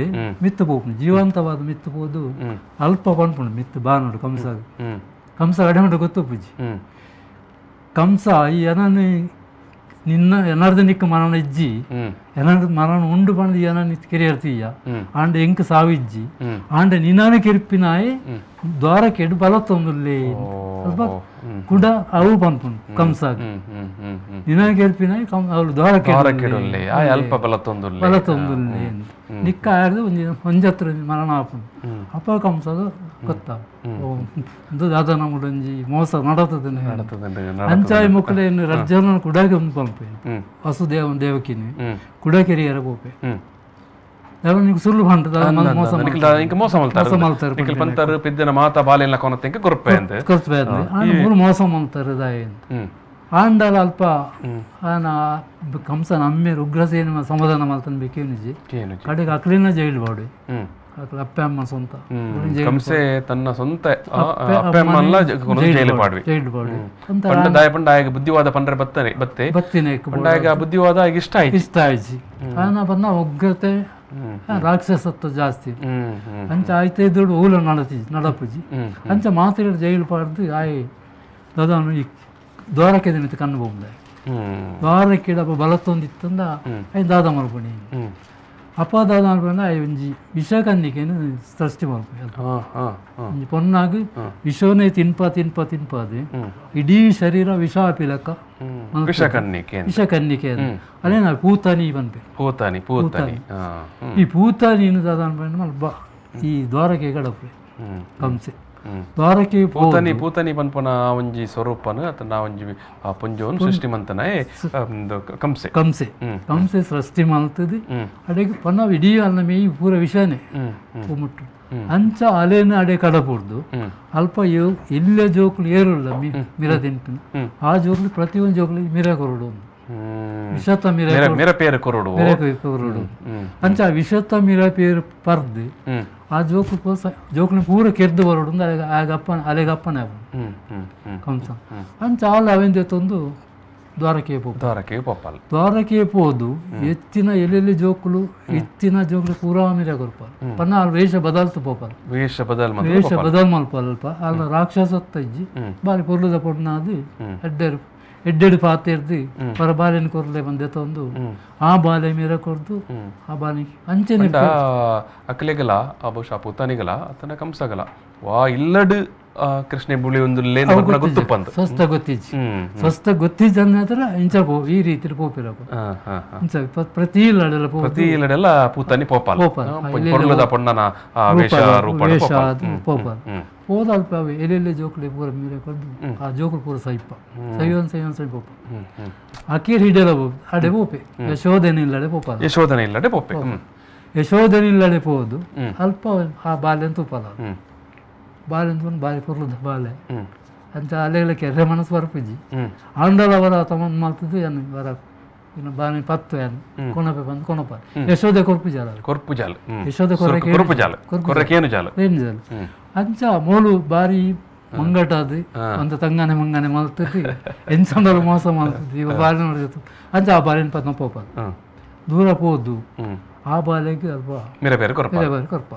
S2: ಮಿತ್ತು ಪೋಪುಂಡು ಜೀವಂತವಾದ ಮಿತ್ತು ಪೋದು ಅಲ್ಪ ಪನ್ಪುಂಡು ಮಿತ್ತು ಬಾನುಡು ಕಂಸ ಕಂಸ ಅಡೆಮುಂಡು ಗೊತ್ತುಪುಜಿ ಕಂಸ ಈ ಎನನು ನಿನ್ನ ಎನರ್ದ ನಿಕ್ಕ ಮರಣ ಇಜ್ಜಿ ಎನರ್ದ ಮರಣ ಉಂಡು ಪಂಡ ಎನ ಕಿರಿಯರ್ತೀಯ ಆಂಡ ಎಂಕ್ ಸಾವಿಜ್ಜಿ ಆಂಡ ನಿನ್ನಾನ ಕಿರಿಪಿನಾಯಿ ದ್ವಾರಕೆಡು ಬಲ ತೊಂದುಲ್ಲೆ ಅಲ್ಪ ಕುಡ ಅವು ಪನ್ಪುಂಡು ಕಂಸ ನಿನ್ನ ಕೆರ್ಪಿನಾಯಿ ಅವಳು ದ್ವಾರಕೆಡುಲ್ಲೆ
S1: ಅಲ್ಪ ಬಲ ತೊಂದುಲ್ಲೆ
S2: ಬಲ ತೊಂದುಲ್ಲೆ ನಿಕ್ಕ ಆಡ್ದು ಒಂಜಿ ಒಂಜತ್ರ ಮರಣ ಆಪುಂಡು ಅಪ್ಪ ಕಂಸದ ಗೊತ್ತ ದಾದ ನಮ್ಮಡೊಂಜಿ ಮೋಸ ನಡತದೆ ಅಂಚಾಯಿ ಮುಕ್ಕಲೇನು ರಜ್ಜನ ಕುಡಗೆ ಒಂದು ಪಂಪೆ ವಸುದೇವನ ದೇವಕಿನಿ ಕುಡಕೆರಿಯರ ಪೋಪೆ ನೀವು ಸುಳ್ಳು ಮೋಸ
S1: ಮೋಸ ಪೆದ್ದನ ಮಾತಾ ಬಾಲೆಲ್ಲ ಕೊನತೆಂಕ ಕೊರ್ಪೆ ಅಂತ
S2: ಕೊರ್ಪೆ ಮೂರು ಮೋಸ ಮಾಡ್ತಾರೆ ದಾಯಿ ಆಂಡಲ ಅಲ್ಪ ಆನ ಕಂಸನ ಅಮ್ಮೇರು ಉಗ್ರಸೇನ ಸಮಾಧಾನ ಮಾಡ್ತಾನೆ ಬೇಕೇನುಜಿ ಕಡೆಗೆ ಅಕ್ಲಿನ ಜೈಲು ಬಾಡಿ ಅಕ್ಲ ಅಪ್ಪೆ ಅಮ್ಮ ಸ್ವಂತ
S1: ಕಂಸೆ ತನ್ನ ಸ್ವಂತ ಅಪ್ಪೆ ಅಮ್ಮಲ್ಲ ಜೈಲು ಪಾಡ್ವಿ
S2: ಜೈಲು ಪಾಡ್ವಿ
S1: ಪಂಡ ದಾಯ ಪಂಡ ಆಗ ಬುದ್ಧಿವಾದ ಪಂಡ್ರೆ ಬತ್ತನೆ ಬತ್ತೆ
S2: ಬತ್ತಿನ
S1: ಪಂಡಾಗ ಬುದ್ಧಿವಾದ ಆಗ ಇಷ್ಟ ಆಯ್ತು
S2: ಇಷ್ಟ ಆಯ್ತು ಆನ ಬಂದ ಉಗ್ರತೆ ರಾಕ್ಷಸತ್ವ ಜಾಸ್ತಿ ಅಂಚ ಆಯ್ತು ದುಡ್ಡು ಊಲ ನಡತಿ ನಡಪುಜಿ ಅಂಚ ಮಾತ್ರ ಜೈಲು ಪಾಡ್ದು ಆಯ್ ದಾದಾನು ಈ ದ್ವಾರಕ್ಕೆ ದಿನ ಕಣ್ಣು ಹೋಗ್ದ ದ್ವಾರಕ್ಕೆ ಬಲತ್ತೊಂದಿತ್ತಂದ ಆಯ್ ದಾದ ಮಲ್ಪಣಿ ಅಪ್ಪ ದಾದ ಮಲ್ಪಂಡ ಆಯ್ ಒಂಜಿ ವಿಷಕನ್ನಿಕೇನು ಸೃಷ್ಟಿ ಮಲ್ಪು ಒಂಜಿ ಪೊನ್ನಾಗ ವಿಷವನೇ ತಿನ್ಪ ತಿನ್ಪ ತಿನ್ಪಾದೆ ಇಡೀ ಶರೀರ ವಿಷ ಆಪಿಲಕ್ಕ
S1: ವಿಷಕನ್ನಿಕೆ
S2: ವಿಷಕನ್ನಿಕೆ ಅದೇ ನಾವು ಪೂತಾನಿ ಬಂದ್ಬೆ
S1: ಪೂತಾನಿ ಪೂತಾನಿ
S2: ಈ ಪೂತಾನಿ ದಾದ ಮಲ್ಪ ಈ ದ್ವಾರಕ್ಕೆ ಗಡಪೆ ಕಂಸೆ ದ್ವಾರಕ್ಕೆ
S1: ಪೂತನಿ ಪೂತನಿ ಪನ್ಪನ ಒಂಜಿ ಸ್ವರೂಪನ ಅಥವಾ ಒಂಜಿ ಆ ಪುಂಜೋನ್ ಸೃಷ್ಟಿ ಮಂತನ ಕಂಸೆ
S2: ಕಂಸೆ ಕಂಸೆ ಸೃಷ್ಟಿ ಮಲ್ತದೆ ಅಡೆಗೆ ಪನ್ನ ಇಡೀ ಅನ್ನ ಮೇಯ್ ಪೂರ ವಿಷಯನೇ ಮುಟ್ಟು ಅಂಚ ಅಲೆನ ಅಡೆ ಕಡಪುಡ್ದು ಅಲ್ಪ ಇಲ್ಲೇ ಜೋಕುಲು ಏರುಲ್ಲ ಮಿರ ತಿನ್ಪಿನ ಆ ಜೋಕುಲು ಪ್ರತಿಯೊಂದು ಜೋಕುಲು ಮಿರ ಕೊರಡು ವಿಷತ ಮಿರ
S1: ಮಿರ ಪೇರು ಕೊರಡು
S2: ಕೊರಡು ಅಂಚ ವಿಷತ ಮಿರ ಪೇರು ಪರ್ದು ಆ ಜೋಕು ಜೋಕುನ ಪೂರ ಕೆರ್ದು ಬರೋಡು ಆಗ ಅಪ್ಪನ ಅಲೆಗಪ್ಪನ ಕಂಸ ಅಂಚ ಆಲ್ ಅವೆಂದ ತಂದು ದ್ವಾರಕೆ ಪೋಪ
S1: ದ್ವಾರಕೆ ಪೋಪಲ್
S2: ದ್ವಾರಕೆ ಪೋದು ಎತ್ತಿನ ಎಲ್ಲೆಲ್ಲಿ ಜೋಕುಲು ಎತ್ತಿನ ಜೋಕುಲು ಪೂರಾ ಮಿರ ಕೊರ್ಪಾಲ್ ಪನ್ನ ಅಲ್ಲಿ ವೇಷ ಬದಲ್ತು ಪೋಪಲ್
S1: ವೇಷ ಬದಲ್
S2: ವೇಷ ಬದಲ್ ಮಲ್ಪಲ್ ಅಲ್ಪ ಅಲ್ಲ ರಾಕ್ಷಸತ್ತ ಇಜ್ಜಿ ಬಾರಿ ಪೊರ್ಲುದ ಪೊಣ್ಣಾದು ಎಡ್ಡೆರು ಎಡ್ಡೆಡು ಪಾತೆರ್ದು ಪರ ಬಾಲೆನ ಕೊರ್ಲೆ ಬಂದೆ ತಂದು ಆ ಬಾಲೆ ಮೀರ ಕೊರ್ದು ಆ ಬಾಲೆ ಅಂಚೆನೆ
S1: ಅಕ್ಲೆಗಲ ಆ ಬಹುಶಃ ಪುತಾನಿಗಲ ಅತನ ಕಂಸಗಲ ವಾ ಇಲ್ಲಡು ಕೃಷ್ಣ ಬುಳಿ ಒಂದು ಗೊತ್ತುಪ್ಪಂದು
S2: ಸ್ವಸ್ಥ ಗೊತ್ತಿಜ್ಜಿ ಸ್ವಸ್ಥ ಗೊತ್ತಿಜ್ಜ ಅಂದ್ರೆ ಇಂಚ ಪೋ ಈ ರೀತಿ ಪೋಪಿರಕು ಇಂಚ ಪ್ರತಿ ಇಲ್ಲಡೆಲ್ಲ
S1: ಪ್ರತಿ ಇಲ್ಲಡೆಲ್ಲ ಪೂತಾನಿ ಪೋಪಾಲ್ ಪೊರ್ಲುದ ಪೊಣ್ಣನ ವೇಷ ರೂಪ
S2: ವೇಷ ಪೋಪಾಲ್ ಹೋದ ಅಲ್ಪ ಎಲ್ಲೆಲ್ಲಿ ಜೋಕುಲಿ ಪೂರ ಮೀರ ಕೊರ್ದು ಆ ಜೋಕುಲು ಪೂರ ಸೈಪ ಸೈವನ್ ಸೈವನ್ ಸೈ ಪೋಪ ಅಕೀರ್ ಹಿಡಿಯಲ ಅಡೆ ಪೋಪೆ ಯಶೋಧನ ಇಲ್ಲಡೆ ಪೋಪಾಲ
S1: ಯಶೋಧನ ಇಲ್ಲಡೆ ಪೋಪೆ
S2: ಯಶೋಧನ ಇಲ್ಲಡೆ ಪೋದು ಅಲ್ಪ ಆ ಬಾಲ್ಯನ್ ತೂಪಾಲ ಬಾಲೆ ಅಂತ ಬಾರಿ ಪೊರ್ಲುದ ಬಾಲೆ ಅಂತ ಅಲೆಗಳ ಕೆರೆ ಮನಸ್ಸು ಬರ್ಪುಜಿ ಆಂಡಲ ಅವರ ತಮ್ಮ ಮಲ್ತದ್ದು ಏನು ವರ ಇನ್ನು ಬಾನೆ ಪತ್ತು ಏನು ಕೊನಪೆ ಬಂದು ಕೊನಪ ಯಶೋದೆ ಕೊರ್ಪು ಜಾಲ
S1: ಕೊರ್ಪು ಜಾಲ
S2: ಯಶೋದೆ
S1: ಕೊರ್ಪು ಜಾಲ ಕೊರಕೇನು ಜಾಲ
S2: ಏನು ಜಾಲ ಅಂಚ ಮೋಲು ಬಾರಿ ಮಂಗಟಾದು ಅಂತ ತಂಗಾನೆ ಮಂಗಾನೆ ಮಲ್ತದ್ದು ಎಂಚಂಡಲು ಮೋಸ ಮಲ್ತದ್ದು ಇವ ಬಾರಿ ನೋಡಿತ್ತು ಅಂಚ ಆ ಬಾಲಿನ ಪತ್ನ ಪೋಪ ದೂರ ಪೋದು ಆ ಬಾಲೆಗೆ ಅಲ್ಪ
S1: ಮಿರಪೇರು ಕೊರ್ಪ
S2: ಕೊರ್ಪ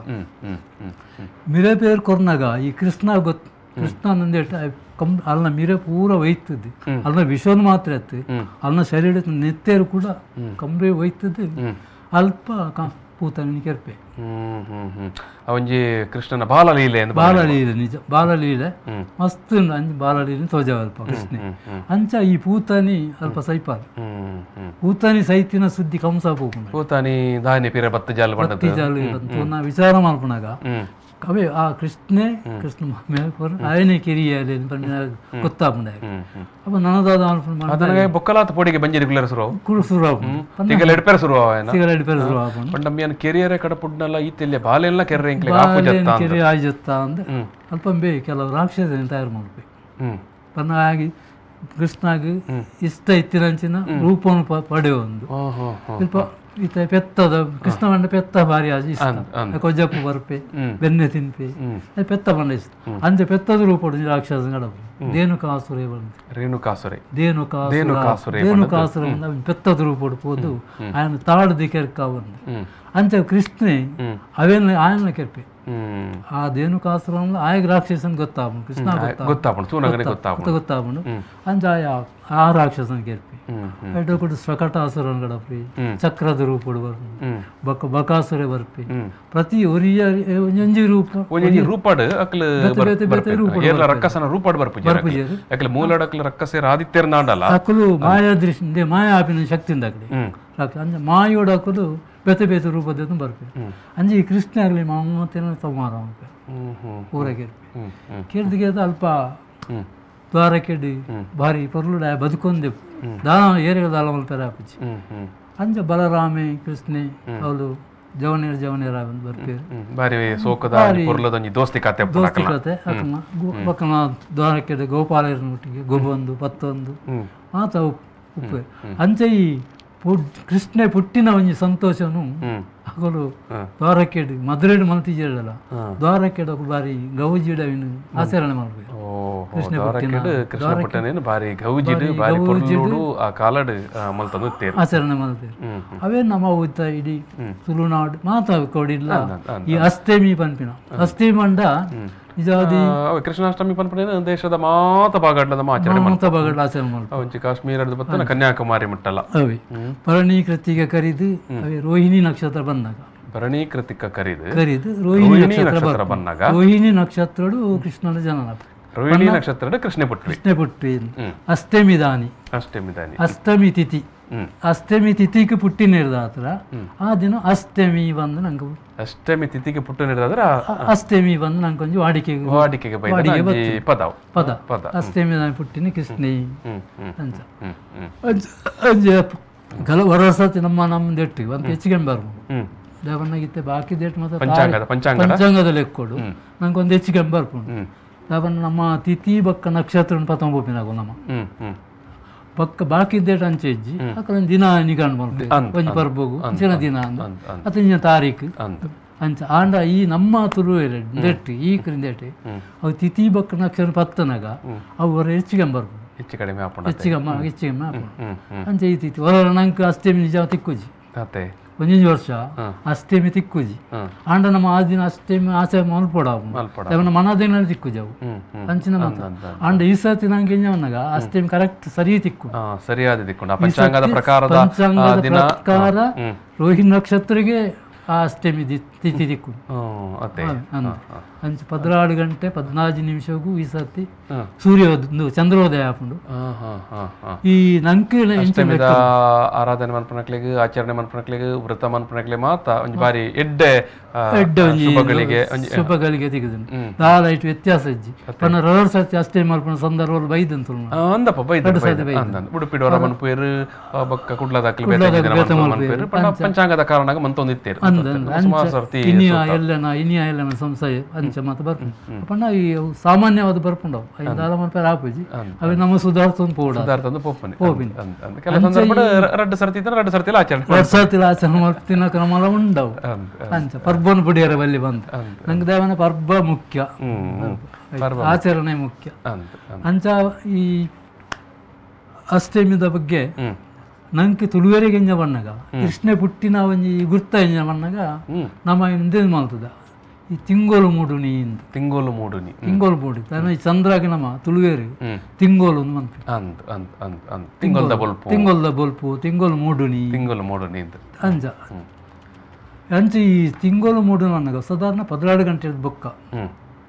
S2: ಮಿರಪೇರು ಕೊರ್ನಾಗ ಈ ಕೃಷ್ಣ ಗೊತ್ತು ಕೃಷ್ಣ ನಂದೇಟ ಕಂ ಅಲ್ಲಿನ ಮಿರೆ ಪೂರ ಒಯ್ತದೆ ಅಲ್ಲಿನ ವಿಷವನ್ನು ಮಾತ್ರ ಎತ್ತು ಅಲ್ಲಿನ ಶರೀರ ನೆತ್ತೇರು ಕೂಡ ಕಂಬೆ ಒಯ್ತದೆ ಅಲ್ಪ ಪೂತನಿ ಕೆರ್ಪೆ.
S1: ಒಂಜಿ ಕೃಷ್ಣನ ಬಾಲಲೀಲೆ,
S2: ಬಾಲಲೀಲೆ ನಿಜ ಬಾಲಲೀಲೆ ಮಸ್ತ್ ಅಂಚ ಬಾಲಲೀಲೆ ತೋಜವಲ್ಪ ಕೃಷ್ಣೆ. ಅಂಚ ಈ ಪೂತನಿ ಅಲ್ಪ ಸೈಪಾಲ್, ಪೂತನಿ ಸೈತಿನ ಸುದ್ದಿ ಕಂಸ ಪೋಪುಂಡು.
S1: ಪೂತನಿ ದಾನಿ ಪಿರ ಬತ್ತಿ ಜಾಲು
S2: ಬಂತು ವಿಚಾರ ಮಲ್ಪುನಾಗ ಅವೇ ಆ ಕೃಷ್ಣೆ ಕೃಷ್ಣ ಆಯನೆ ಕಿರಿಯಲೆ ಗೊತ್ತಾಪುಂಡ. ಅಪ್ಪ ನನದಾದ
S1: ಬೊಕ್ಕಲಾತ ಪೊಡಿಗೆ ಬಂಜಿ ರೆಗ್ಯುಲರ್ ಸುರು
S2: ಸುರು
S1: ತಿಂಗಳ ಎಡ್ಪೆರೆ ಸುರು
S2: ತಿಂಗಳ ಎಡ್ಪೆರೆ ಸುರು ಆಪುಂಡು.
S1: ಪಂಡ ಕೆರಿಯರೆ ಕಡಪುಡ್ನಲ್ಲ ಈ ತೆಲ್ಯ ಬಾಲೆಲ್ಲ ಕೆರ್ರೆ ಇಂಕ್ಲೆ ಆಪುಜತ್ತ
S2: ಕೆರೆ ಆಯ್ಜತ್ತ ಅಂದ್ ಅಲ್ಪ ಬೇ ಕೆಲವು ರಾಕ್ಷಸನ ತಯಾರು ಮಾಡ್ಬೇಕು. ಪನ್ನ ಆಗಿ ಕೃಷ್ಣಾಗ ಇಷ್ಟ ಇತ್ತಿನಂಚಿನ ರೂಪವನ್ನು ಪಡೆಯೊಂದು ಸ್ವಲ್ಪ ಈತ ಪೆತ್ತದ ಕೃಷ್ಣ ಬಂಡ ಪೆತ್ತ ಭಾರಿ ಇಷ್ಟ, ಕೊಜ್ಜಪ್ಪು ಬರ್ಪೆ ಬೆನ್ನೆ ತಿನ್ಪೆ ಪೆತ್ತ ಬಂಡ ಇಷ್ಟ. ಅಂಚೆ ಪೆತ್ತದ ರೂಪ ರಾಕ್ಷಸ ಗಡಪು ಧೇನುಕಾಸುರೆ ಬಂದು
S1: ರೇಣುಕಾಸುರೆ
S2: ಧೇನುಕಾಸುರೆ ಧೇನುಕಾಸುರೆ ಬಂದು ಪೆತ್ತದ ರೂಪಡು ಪೋದು ఆయన ತಾಡ್ದು ಕೆರ್ಕ ಬಂದು. ಅಂಚೆ ಕೃಷ್ಣೆ ಅವೇನ ఆయన ಕೆರ್ಪೆ ಆ ಧೇನುಕಾಸುರ ಆಯಗ ರಾಕ್ಷಸನ್ ಗೊತ್ತಾಪುಂಡು, ಕೃಷ್ಣ
S1: ಗೊತ್ತಾಪುಂಡು
S2: ಗೊತ್ತಾಪುಂಡು. ಅಂಚ ಆ ರಾಕ್ಷಸನ್ ಕೆರ್ಪೆ ಎಡ್ಡು ಶಕಟಾಸುರನ್ ಗಡಪಿ ಚಕ್ರದ ರೂಪಡು ಬರ್ಪು ಬಕ ಬಕಾಸುರೆ ಬರ್ಪಿ ಪ್ರತಿ ಒರಿಯ ಒಂಜೊಂಜಿ ರೂಪ
S1: ಒಂಜೊಂಜಿ ರೂಪಡು ಅಕ್ಲು ಬೇತೆ ಬೇತೆ ರೂಪ ರಕ್ಕಸನ ರೂಪಡು ಬರ್ಪು ಅಕ್ಲು ಮೂಲಡಕ್ಲು ರಕ್ಕಸೆರ್ ಆದಿತ್ಯರ್ ನಾಡಲ್ಲ
S2: ಅಕುಲು ಮಾಯಾ ದೃಷ್ಟಿ ಮಾಯಾ ಆಪಿನ ಶಕ್ತಿಯಿಂದ ಅಕಲೆ ಅಂಚ ಮಾಯೋಡು ಅಕುಲು ಬೇತೆ ಬೇತೆ ರೂಪದ ಬರ್ಪೆ. ಅಂಚೆ ಈ ಕೃಷ್ಣ ಆಗಲಿ ಮಾಮತೇನ ಸಂಹಾರ ಪೂರ ಕೆರ್ಪೆ ಕೆರ್ದು ಕೆರ್ದು ಅಲ್ಪ ದ್ವಾರಕೆಡ್ ಭಾರಿ ಪೊರ್ಲುಡ ಬದುಕೊಂದೆ ದಾನ ಏರಿಗ ದಾಲ ಮಲ್ಪೆರೆ ಆಪುಜಿ. ಅಂಚ ಬಲರಾಮೆ ಕೃಷ್ಣೆ ಅವಳು ಜವನೇರ್ ಜವನೇರ ಬರ್ಪೇರು
S1: ಬಾರಿ ಸೋಕದ ಪೊರ್ಲದೊಂಜಿ ದೋಸ್ತಿ ಕತೆ
S2: ದೋಸ್ತಿ ಕತೆ ಅಕನ ಬಕ್ಕನ ದ್ವಾರಕೆಡ್ ಗೋಪಾಲರನೊಟ್ಟಿಗೆ ಗೊಬ್ಬೊಂದು ಪತ್ತೊಂದು ಮಾತ ಉಪ್ಪು. ಅಂಚೆ ಈ ಕೃಷ್ಣೆ ಪುಟ್ಟಿನ ಒಂಜಿ ಸಂತೋಷನು ಅಕುಲು ದ್ವಾರಕೆಡ್ ಮಧುರೆಡ್ ಮಲ್ತಿಜೆರಲ್ಲ ದ್ವಾರಕೆಡ್ ಅಕುಲು ಬಾರಿ ಗೌಜಿಡವಿನ ಆಚರಣೆ ಮಲ್ಪೆರ್.
S1: ಕೃಷ್ಣ ಪುಟ್ಟಿನ ಬಾರಿ ಗೌಜಿಡ್ ಬಾರಿ ಪೊರ್ಲುಡು ಆ ಕಾಲಡ್ ಮಲ್ತೊಂದು ಇತ್ತೆರ್
S2: ಆಚರಣೆ ಮಲ್ತೆರ್. ಅವೇ ನಮ್ಮ ಉತ್ತ ಇಡೀ ತುಳುನಾಡು ಮಾತ ಕೊಡಿಲ್ಲ ಈ ಅಷ್ಟಮಿ ಪನ್ಪಿನ ಅಷ್ಟಮಿ ಪಂಡ ನಿಜವಾದಿ
S1: ಕೃಷ್ಣಾಷ್ಟಮಿ ಪನ್ಪಿನ ದೇಶದ ಮಾತ ಭಾಗಡ್ಲ ಆಚರಣೆ
S2: ಮಾತ ಭಾಗಡ್ಲ ಆಚರಣೆ ಮಲ್ಪೆರ್.
S1: ಒಂಜಿ ಕಾಶ್ಮೀರದ ಬತ್ತನ ಕನ್ಯಾಕುಮಾರಿ ಮುಟ್ಟಲ್ಲ
S2: ಅವೇ ಭರಣಿ ಕೃತಿಕ ಕರಿದು ಅವೇ ರೋಹಿಣಿ ನಕ್ಷತ್ರ ಬಂದಾಗ
S1: ಭರಣಿ ಕೃತಿಕ ಕರಿದು
S2: ಕರಿದು ರೋಹಿಣಿ ನಕ್ಷತ್ರ ಬಂದಾಗ ರೋಹಿಣಿ ನಕ್ಷತ್ರಡು ಕೃಷ್ಣನ ಜನನ
S1: ರೋಹಿಣಿ ನಕ್ಷತ್ರ ಕೃಷ್ಣ ಪುಟ್ಟಿ
S2: ಕೃಷ್ಣ ಪುಟ್ಟಿ ಅಷ್ಟಮಿ ದಾನಿ
S1: ಅಷ್ಟಮಿ ದಾನಿ
S2: ಅಷ್ಟಮಿ ತಿಥಿ ಅಷ್ಟಮಿ ತಿಥಿಗೆ ಪುಟ್ಟಿ ನೀರ್ದಾತ್ರ ಆ ದಿನ ಅಷ್ಟಮಿ ಬಂದು ನಂಗೆ
S1: ಅಷ್ಟಮಿ ತಿಥಿಗೆ ಪುಟ್ಟಿ ನೀರ್ದಾದ್ರ
S2: ಅಷ್ಟಮಿ ಬಂದು ನಂಗೆ ಒಂಜಿ ವಾಡಿಕೆಗೆ
S1: ವಾಡಿಕೆಗೆ ಪದ
S2: ಪದ ಪದ ಅಷ್ಟಮಿ ದಾನಿ ಪುಟ್ಟಿನ ಕೃಷ್ಣೆ ಅಂಚ ಅಂಚ ಕೆಲವು ವರ್ಷ ನಮ್ಮ ನಮ್ಮ ದೆಟ್ಟು ಅಂತ ಹೆಚ್ಚಿಗೆ ಬರ್ಬೋದು ದೇವಣ್ಣಗಿತ್ತೆ ಬಾಕಿ ದೇಟ್ ಮಾತ್ರ ಪಂಚಾಂಗದ ಲೆಕ್ಕೊಡು ನಂಗೆ ಒಂದು ಹೆಚ್ಚಿಗೆ ಬರ್ಪುಂಡು. ದಾವಣ್ಣ ನಮ್ಮ ತಿಥಿ ಬಕ್ಕ ನಕ್ಷತ್ರ ಪತ್ತೊಂಬ ನಮ್ಮ ಬಕ್ಕ ಬಾಕಿ ದೇಟ್ ಅಂಚೆ ಇಜ್ಜಿ ಅಕಲ ದಿನ ನಿಗಂಡು ಮಲ್ಪೆ ಒಂಜಿ ಪರ್ಬೋಗು ಅಂಚಿನ ದಿನ ಅಂದ ಅತ್ತ ಇಂಚಿನ ತಾರೀಕು ಅಂಚ ಆಂಡ ಈ ನಮ್ಮ ತುಳು ದೇಟ್ ಈ ಕ್ರಿಂದೇಟ್ ಅವು ತಿಥಿ ಬಕ್ಕ ನಕ್ಷತ್ರ ಪತ್ತನಾಗ ಅವು ಹೊರ ಹೆಚ್ಚಿಗೆ ಬರ್ಬೋದು
S1: ಹೆಚ್ಚು ಕಡಿಮೆ
S2: ಹೆಚ್ಚಿಗೆ ಹೆಚ್ಚಿಗೆ ಅಂಚೆ ಈ ತಿಥಿ ಹೊರ ನಂಗೆ ಅಷ್ಟಮಿ ನಿಜ ತಿಕ್ಕುಜಿ ಒಂಜೊಂಜಿ ವರ್ಷ ಅಷ್ಟಮಿ ತಿಕ್ಕುಜಿ ಆಂಡ ನಮ್ಮ ಆ ದಿನ ಅಷ್ಟಮಿ ಆಚೆ ಮಲ್ಪೊಡ ಅವನ ಮನದಿನ ತಿಕ್ಕುಜಿ ಅವು ಅಂಚಿನ ಮಾತ ಆಂಡ ಈ ಸರ್ತಿ ನಂಗೆ ಎಂಜವನಾಗ ಅಷ್ಟಮಿ ಕರೆಕ್ಟ್ ಸರಿ ತಿಕ್ಕು
S1: ಸರಿಯಾದ ತಿಕ್ಕು ಪಂಚಾಂಗದ ಪ್ರಕಾರ
S2: ಪಂಚಾಂಗದ ಪ್ರಕಾರ ರೋಹಿಣಿ ನಕ್ಷತ್ರಗೆ ಆ ಅಷ್ಟಮಿ ತಿಥಿ ದಿಕ್ಕು ಅಂಚೆ 14 ಗಂಟೆ 14 ನಿಮಿಷಗೂ ಈ ಸರ್ತಿ ಸೂರ್ಯೋದಯ ಚಂದ್ರೋದಯ ಆಪುಂಡು. ಈ ನಂಗೆ
S1: ಅಷ್ಟಮಿದ ಆರಾಧನೆ ಮನ್ಪುನಕ್ಲೆಗ್ ಆಚರಣೆ ಮನ್ಪುನಕ್ಲೆಗ್ ವ್ರತ ಮನ್ಪುನಕ್ಲೆ ಮಾತ ಒಂಜಿ ಬಾರಿ ಎಡ್ಡೆ
S2: ಎಡ್ಡೆ ಒಂಜಿ ಶುಭಗಳಿಗೆ ತೆಗೆದು ದಾಲ ಇಟ್ಟು ವ್ಯತ್ಯಾಸ ಇಜ್ಜಿ ಪನ್ನ ರವರ್ ಸರ್ತಿ ಅಷ್ಟೇ ಮಲ್ಪುನ ಸಂದರ್ಭ ಬೈದಂತ
S1: ಅಂದಪ್ಪ ಬೈದ ಉಡುಪಿಡೋರ ಮನ್ಪುಯೆರ್ ಬೊಕ್ಕ ಕುಡ್ಲದಾಕ್ಲು ಬೇತೆ ಮನ್ಪುಯೆರ್ ಪಂಚಾಂಗದ ಕಾರಣಾಗ ಮಂತೊಂದು ಇತ್ತೆರ್ ಸುಮಾರು ಸರ್ತಿ
S2: ಇನಿಯ ಎಲ್ಲನ ಇನಿಯ ಎಲ್ಲನ ಸಂಶಯ ಅಂಚ ಮಾತ ಬರ್ಪುಂಡು. ಪಂಡ ಈ ಸಾಮಾನ್ಯವಾದ ಬರ್ಪುಂಡವು ಐದಾಲ ಮನ್ಪೆರ್ ಆಪುಜಿ ಅವೆ ನಮ್ಮ ಸುಧಾರ್ತೊಂದು ಪೋಡ
S1: ಸುಧಾರ್ತೊಂದು ಪೋಪುನಿ ಕೆಲವು ಸಂದರ್ಭಡ್ ರಡ್ಡ್ ಸರ್ತಿ ಇತ್ತಂದ್ರೆ ರಡ್ಡ್ ಸರ್ತಿಲ ಆಚರಣೆ
S2: ರಡ್ಡ್ ಸರ್ತಿಲ ಆಚರಣೆ ಮಲ್ತಿನ ಕ್ರಮಲ ಉಂಡವು ಅಂಚ ಪರ್ಬನ್ ಪುಡಿಯರ ಬಲ್ಲಿ ಬಂತು ನಂಗೆ ದೇವನ ಪರ್ಬ ಮುಖ್ಯ ಆಚರಣೆ ಮುಖ್ಯ. ಅಂಚ ಈ ಅಷ್ಟಮಿದ ಬಗ್ಗೆ ನಂಗೆ ತುಳುವೆರೆಗೆ ಎಂಜ ಬಣ್ಣಗ ಕೃಷ್ಣ ಪುಟ್ಟಿನ ಒಂಜಿ ಗುರ್ತ ಎಂಜ ಬಣ್ಣಗ ನಮ್ಮ ಹಿಂದೆ ಮಾಡ್ತದ ಈ ತಿಂಗೋಲು ಮೂಡುನಿ ಇಂದು
S1: ತಿಂಗೋಲು ಮೂಡುನಿ
S2: ತಿಂಗೋಲು ಮೂಡಿ ತನ್ನ ಈ ಚಂದ್ರಾಗಿ ನಮ್ಮ ತುಳುವೇರು ತಿಂಗೋಲು ತಿಂಗೋಲ್ದ ಬೊಲ್ಪು ತಿಂಗೋಲ್ದ ಬೊಲ್ಪು ತಿಂಗೋಲು ಮೂಡುನಿ
S1: ತಿಂಗೋಲು ಮೂಡುನಿ
S2: ಅಂಜ ಅಂಚ ಈ ತಿಂಗಳು ಮೂಡುನ ಸಾಧಾರಣ 12 ಗಂಟೆದ ಬೊಕ್ಕ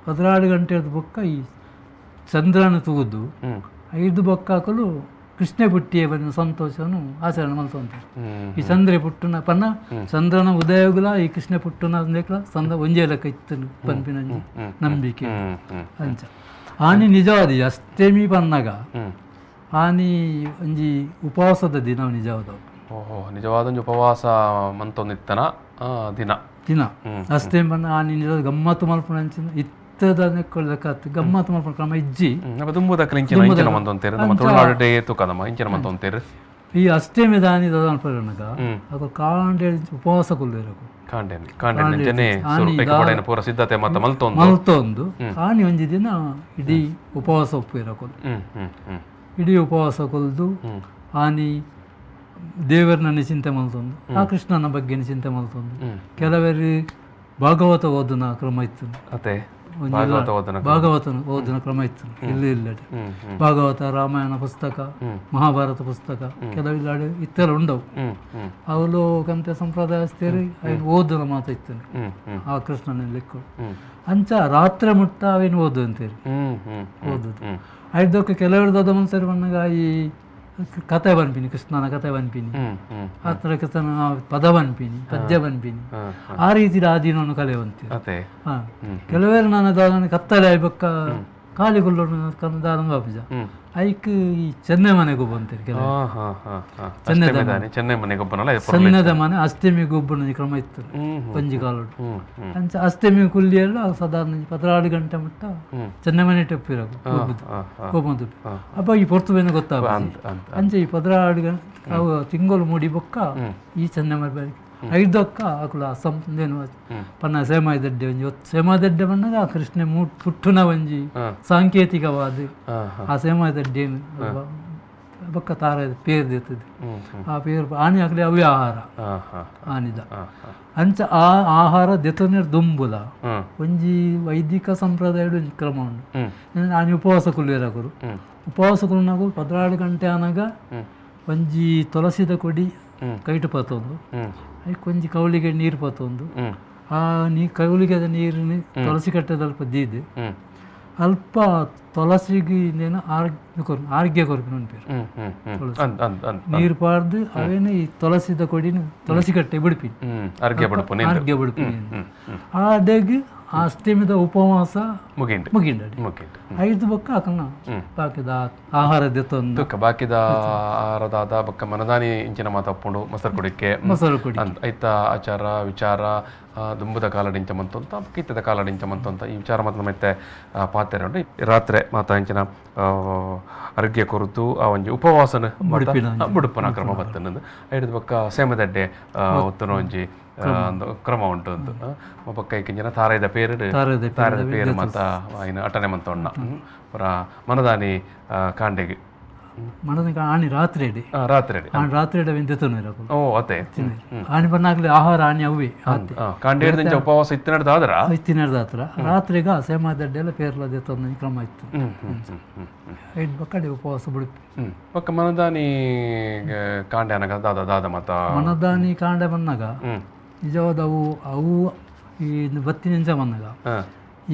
S2: 12 ಗಂಟೆದ ಬೊಕ್ಕ ಈ ಚಂದ್ರನ ತೂದು 5 ಬೊಕ್ಕಾಕಲು ಕೃಷ್ಣ ಪುಟ್ಟಿಯ ಬಂದ ಸಂತೋಷವನ್ನು ಆಚರಣೆ ಮಾಡ್ತಂತಾರೆ. ಈ ಚಂದ್ರೆ ಪುಟ್ಟುನ ಪನ್ನ ಚಂದ್ರನ ಉದಯಗುಲ ಈ ಕೃಷ್ಣ ಪುಟ್ಟುನ ಸಂದ ಒಂಜೇ ಲೆಕ್ಕ ಇತ್ತು ಪನ್ಪಿನ ನಂಬಿಕೆ ಅಂಚ. ಆನಿ ನಿಜವಾದ ಅಷ್ಟಮಿ ಪನ್ನಾಗ ಆನಿ ಒಂಜಿ ಉಪವಾಸದ ದಿನ ನಿಜವಾದ.
S1: ಓಹೋ, ನಿಜವಾದ ಒಂಜಿ ಉಪವಾಸ ಮಂತೊಂದಿತ್ತನ ದಿನ
S2: ದಿನ ಅಷ್ಟಮಿ ಪನ್ನ ಆನಿ ನಿಜವಾದ ಗಮ್ಮತ್ತು ಮಲ್ಪುನ ಅಂಚಿನ ಇತ್ತದ ಲೆಕ್ಕ ಗಮ್ಮತ್ತು ಮಲ್ಪುನ ಕ್ರಮ ಇಜ್ಜಿ. ಈ ಅಷ್ಟಮಿ ದಾನಿ ದಾದ ಅಗ ಕಾಂಡೆ ಉಪವಾಸ ಕೊಲ್ಲಿರಕು ಮಲ್ತೊಂದು ಆನಿ ಒಂಜಿ ದಿನ ಇಡೀ ಉಪವಾಸ ಒಪ್ಪಿರಕು. ಇಡೀ ಉಪವಾಸ ಕೊಲ್ದು ಆನಿ ದೇವರನ್ನ ಚಿಂತೆ ಮಲ್ತೊಂದು, ಆ ಕೃಷ್ಣನ ಬಗ್ಗೆ ಚಿಂತೆ ಮಲ್ತೊಂದು. ಕೆಲವರು ಭಾಗವತ ಓದನ ಕ್ರಮ ಇತ್ತು, ಭಾಗವತನ ಓದಿನ ಕ್ರಮ ಇತ್ತು ಇಲ್ಲಿ ಇಲ್ಲಡೆ. ಭಾಗವತ, ರಾಮಾಯಣ ಪುಸ್ತಕ, ಮಹಾಭಾರತ ಪುಸ್ತಕ ಕೆಲವಿಲ್ಲಾಡೆ ಇತ್ತೆಲ್ಲ ಉಂಡವು. ಅವಳು ಕಂತೆ ಸಂಪ್ರದಾಯಸ್ಥರು ಓದನ ಮಾತು ಇತ್ತು ಆ ಕೃಷ್ಣನ ಲೆಕ್ಕ. ಅಂಚ ರಾತ್ರಿ ಮುಟ್ಟ ಅವೇನು ಓದು ಅಂತೇಳಿ ಓದುದು. ಐದಕ್ಕೆ ಕೆಲವರು ಮನುಷ್ಯರು ಬಂದಾಗ ಈ ಕತೆ ಬನ್ಪಿನಿ, ಕೃಷ್ಣನ ಕತೆ ಬನ್ಪಿನಿ, ಆ ಥರ ಕೃಷ್ಣನ ಪದ ಬನ್ಪಿನಿ, ಪದ್ಯ ಬನ್ಪಿನಿ, ಆ ರೀತಿ ಆ ದಿನವನ್ನು ಕಲೆಯುವಂತೆ. ಹಾಂ, ಕೆಲವರು ನಾನು ದಾನ ಕತ್ತಲೆ ಬೊಕ್ಕ ಕಾಲಿ ಕುಲ್ಲೋಡು ದಾನ ಬಾಪುಜ ಐಕ್ ಈ ಚೆನ್ನೈ ಮನೆಗೆ ಒಬ್ಬ ಅಂತಾರೆ ಕೆಲವರು. ಚೆನ್ನದ ಮನೆ ಅಷ್ಟಮಿ ಗೊಬ್ಬನ ಕ್ರಮ ಇತ್ತು ಪಂಜಿ ಕಾಲೋಡು. ಅಂಚ ಅಷ್ಟಮಿ ಕುಲ್ಲಿಯಲ್ಲ ಸಾಧಾರಣ 12 ಗಂಟೆ ಮುಟ್ಟ ಚೆನ್ನೈ ಮನೆ ಟೆಪ್ಪಿರಕು ಗೊಬ್ಬ. ಅಪ್ಪ ಈ ಪೊರ್ತು ಬೇನ ಗೊತ್ತಾಗ ಅಂಚೆ ಈ 12 ಗಂಟೆ ಅವು ತಿಂಗಳು ಮೂಡಿ ಬೊಕ್ಕ ಈ ಚೆನ್ನೈ ಮನೆ ಐದಕ್ಕ ಆಕುಲ ಸಂದೇನು ಪನ್ನ ಸೇಮಾದಡ್ಡೆ ಒಂಜಿ ಸೇಮಾದಡ್ಡೆ ಬಣ್ಣಗ ಆ ಕೃಷ್ಣ ಪುಟ್ಟುನ ಒಂಜಿ ಸಾಂಕೇತಿಕವಾದ ಆ ಸೇಮಾದಡ್ಡೆ ಬೊಕ್ಕ ತಾರ ಪೇರ್ ದೇತದೆ. ಆ ಪೇರು ಆನಿ ಹಾಕಲಿ ಅವೇ ಆಹಾರ ಆನಿದ. ಅಂಚ ಆ ಆಹಾರ ದೆತೊನೆ ದುಂಬುಲ ಒಂಜಿ ವೈದಿಕ ಸಂಪ್ರದಾಯದ ಒಂಜಿ ಕ್ರಮ ಉಂಡು. ಆನಿ ಉಪವಾಸ ಕುಲ್ಲೇರಕರು ಉಪವಾಸ ಕುಲ್ನಾಗು 12 ಗಂಟೆ ಆನಾಗ ಒಂಜಿ ತುಳಸಿದ ಕೊಡಿ ಕೈಟು ಪತ್ತೊಂದು, ಐಕ್ ಒಂಜಿ ಕೌಲಿಗೆ ನೀರು ಪತ್ತೊಂದು, ಆ ನೀ ಕೌಲಿಗೆ ನೀರಿನ ತುಳಸಿ ಕಟ್ಟೆದ ಅಲ್ಪ ದೀದು ಅಲ್ಪ ತುಳಸಿಗೆ ಇನ್ನೇನು ಆರ್ಗ್ಯ ಕೊರ್ಪಿನ ಉಂಟು ನೀರು ಪಾರ್ದು ಅವೇನು ಈ ತುಳಸಿದ ಕೊಡಿನ ತುಳಸಿ ಕಟ್ಟೆ ಬಿಡ್ಪಿನಿ ಆರ್ಗ್ಯ ಬಿಡ್ಪಿನಿ. ಆ ಡೇಗ್ ಆ ಅಷ್ಟಮಿದ ಉಪವಾಸ ಮುಗಿಂಡಡಿ. ಐದು ಬೊಕ್ಕ ಆಕನ ಬಾಕಿದ ಆಹಾರ ದೆತ್ತೊಂದು
S1: ಬಾಕಿದ ಆಹಾರದಾದ ಬೊಕ್ಕ ಮನದಾನಿ ಇಂಚಿನ ಮಾತಾಪುಂಡು ಮೊಸರು ಕುಡಿಕೆ
S2: ಮೊಸರು ಕುಡಿ
S1: ಐತ ಆಚಾರ ವಿಚಾರ ದುಂಬುದ ಕಾಲಡಿಂಚ ಮಂತೊಂತ ಕೀತದ ಕಾಲಡಿಂಚ ಮಂತೊಂತ ಈ ವಿಚಾರ ಮಾತ್ರ ಮತ್ತೆ ಪಾತ್ರೆ ಉಂಟು. ರಾತ್ರಿ ಮಾತಾ ಇಂಚಿನ ಅರ್ಘ್ಯ ಕೊರತು ಆ ಒಂಜಿ ಉಪವಾಸನ ಬುಡುಪನ ಕ್ರಮ ಬತ್ತನದು. ಐದು ಬೊಕ್ಕ ಸೇಮದಡ್ಡೆ ಒತ್ತನ ಒಂಜಿ ಕ್ರಮ ಉಂಟು ಅಂತ ಬೊಕ್ಕ ಐಕಿಂಚಿನ ತಾರಾಯದ ಪೇರು ತಾರದ ಪೇರು ಮಾತ ಐನ ಅಟನೆ ಮಂತೊಣ್ಣ ಪುರ ಮನದಾನಿ ಕಾಂಡೆಗೆ
S2: ಮನದ ಆಣಿ ರಾತ್ರಿ
S1: ರಾತ್ರಿ
S2: ರಾತ್ರಿ
S1: ಓ ಅತೆ
S2: ಆಣಿ ಬನ್ನಾಗ್ಲಿ ಆಹಾರ ಆಣಿ ಅವೇ
S1: ಕಾಂಡೆ ಉಪವಾಸ ಇತ್ತಿನಡ್ದಾದ್ರ
S2: ಇತ್ತಿನಡ್ದಾತ್ರ ರಾತ್ರಿಗ ಸೇಮಾದಡ್ಡೆ ಎಲ್ಲ ಪೇರ್ಲ ದೆತ್ತೊಂದು ಕ್ರಮ ಇತ್ತು. ಐದು ಬಕ್ಕಡೆ ಉಪವಾಸ ಬಿಡುತ್ತೆ.
S1: ಬೊಕ್ಕ ಮನದಾನಿ ಕಾಂಡೆ ಅನಗ ದಾದ ದಾದ ಮಾತ
S2: ಮನದಾನಿ ಕಾಂಡೆ ಬಂದಾಗ ನಿಜವಾದ ಅವು ಅವು ಈ ಬತ್ತಿನಿಂಚ ಬಂದಾಗ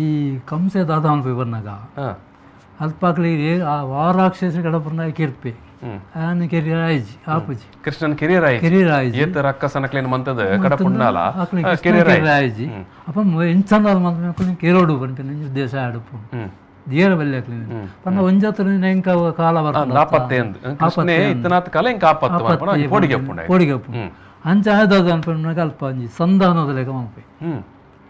S2: ಈ ಕಂಸೆ ದಾದ ಅನ್ಪಿ ಬಂದಾಗ ಅಲ್ಪಾಕ್ಲಿ ಆ ವಾರಾಕ್ಷಸ ಕಡಪನ್ನ ಕಿರ್ಪೆ ಆನೆ ಕೆರಿಯರ್ ಆಯ್ಜಿ ಆಪುಜಿ
S1: ಕೃಷ್ಣನ್ ಕೆರಿಯರ್ ಆಯ್ಜಿ
S2: ಕೆರಿಯರ್ ಆಯ್ಜಿ
S1: ಏತ ರಕ್ಕಸನ ಕ್ಲೇನ್ ಮಂತದ ಕಡಪುಣ್ಣಾಲ
S2: ಕೆರಿಯರ್ ಆಯ್ಜಿ ಅಪ್ಪ ಎಂಚಂದಾಲ ಮಂತ ಕೆರೋಡು ಪನ್ಪಿನ ಉದ್ದೇಶ ಆಡುಪು ದೇರ ಬಲ್ಲೆ ಅಕ್ಲಿನ ಪನ್ನ ಒಂಜತ್ರ ಎಂಕ ಕಾಲ
S1: ಬರ್ತದೆ ಆಪತ್ತೆ ಅಂದ್ ಕೃಷ್ಣೆ ಇತ್ತನಾತ್ ಕಾಲ ಎಂಕ ಆಪತ್ತು ಪೋಡಿಗೆ
S2: ಪೋಡಿಗೆ ಅಂಚ ಆದಾದ ಅನ್ಪನ್ನಾಗ ಅಲ್ಪ ಅಂಜಿ ಸಂಧಾನದ ಲೆಕ್ಕ ಮನ್ಪೆ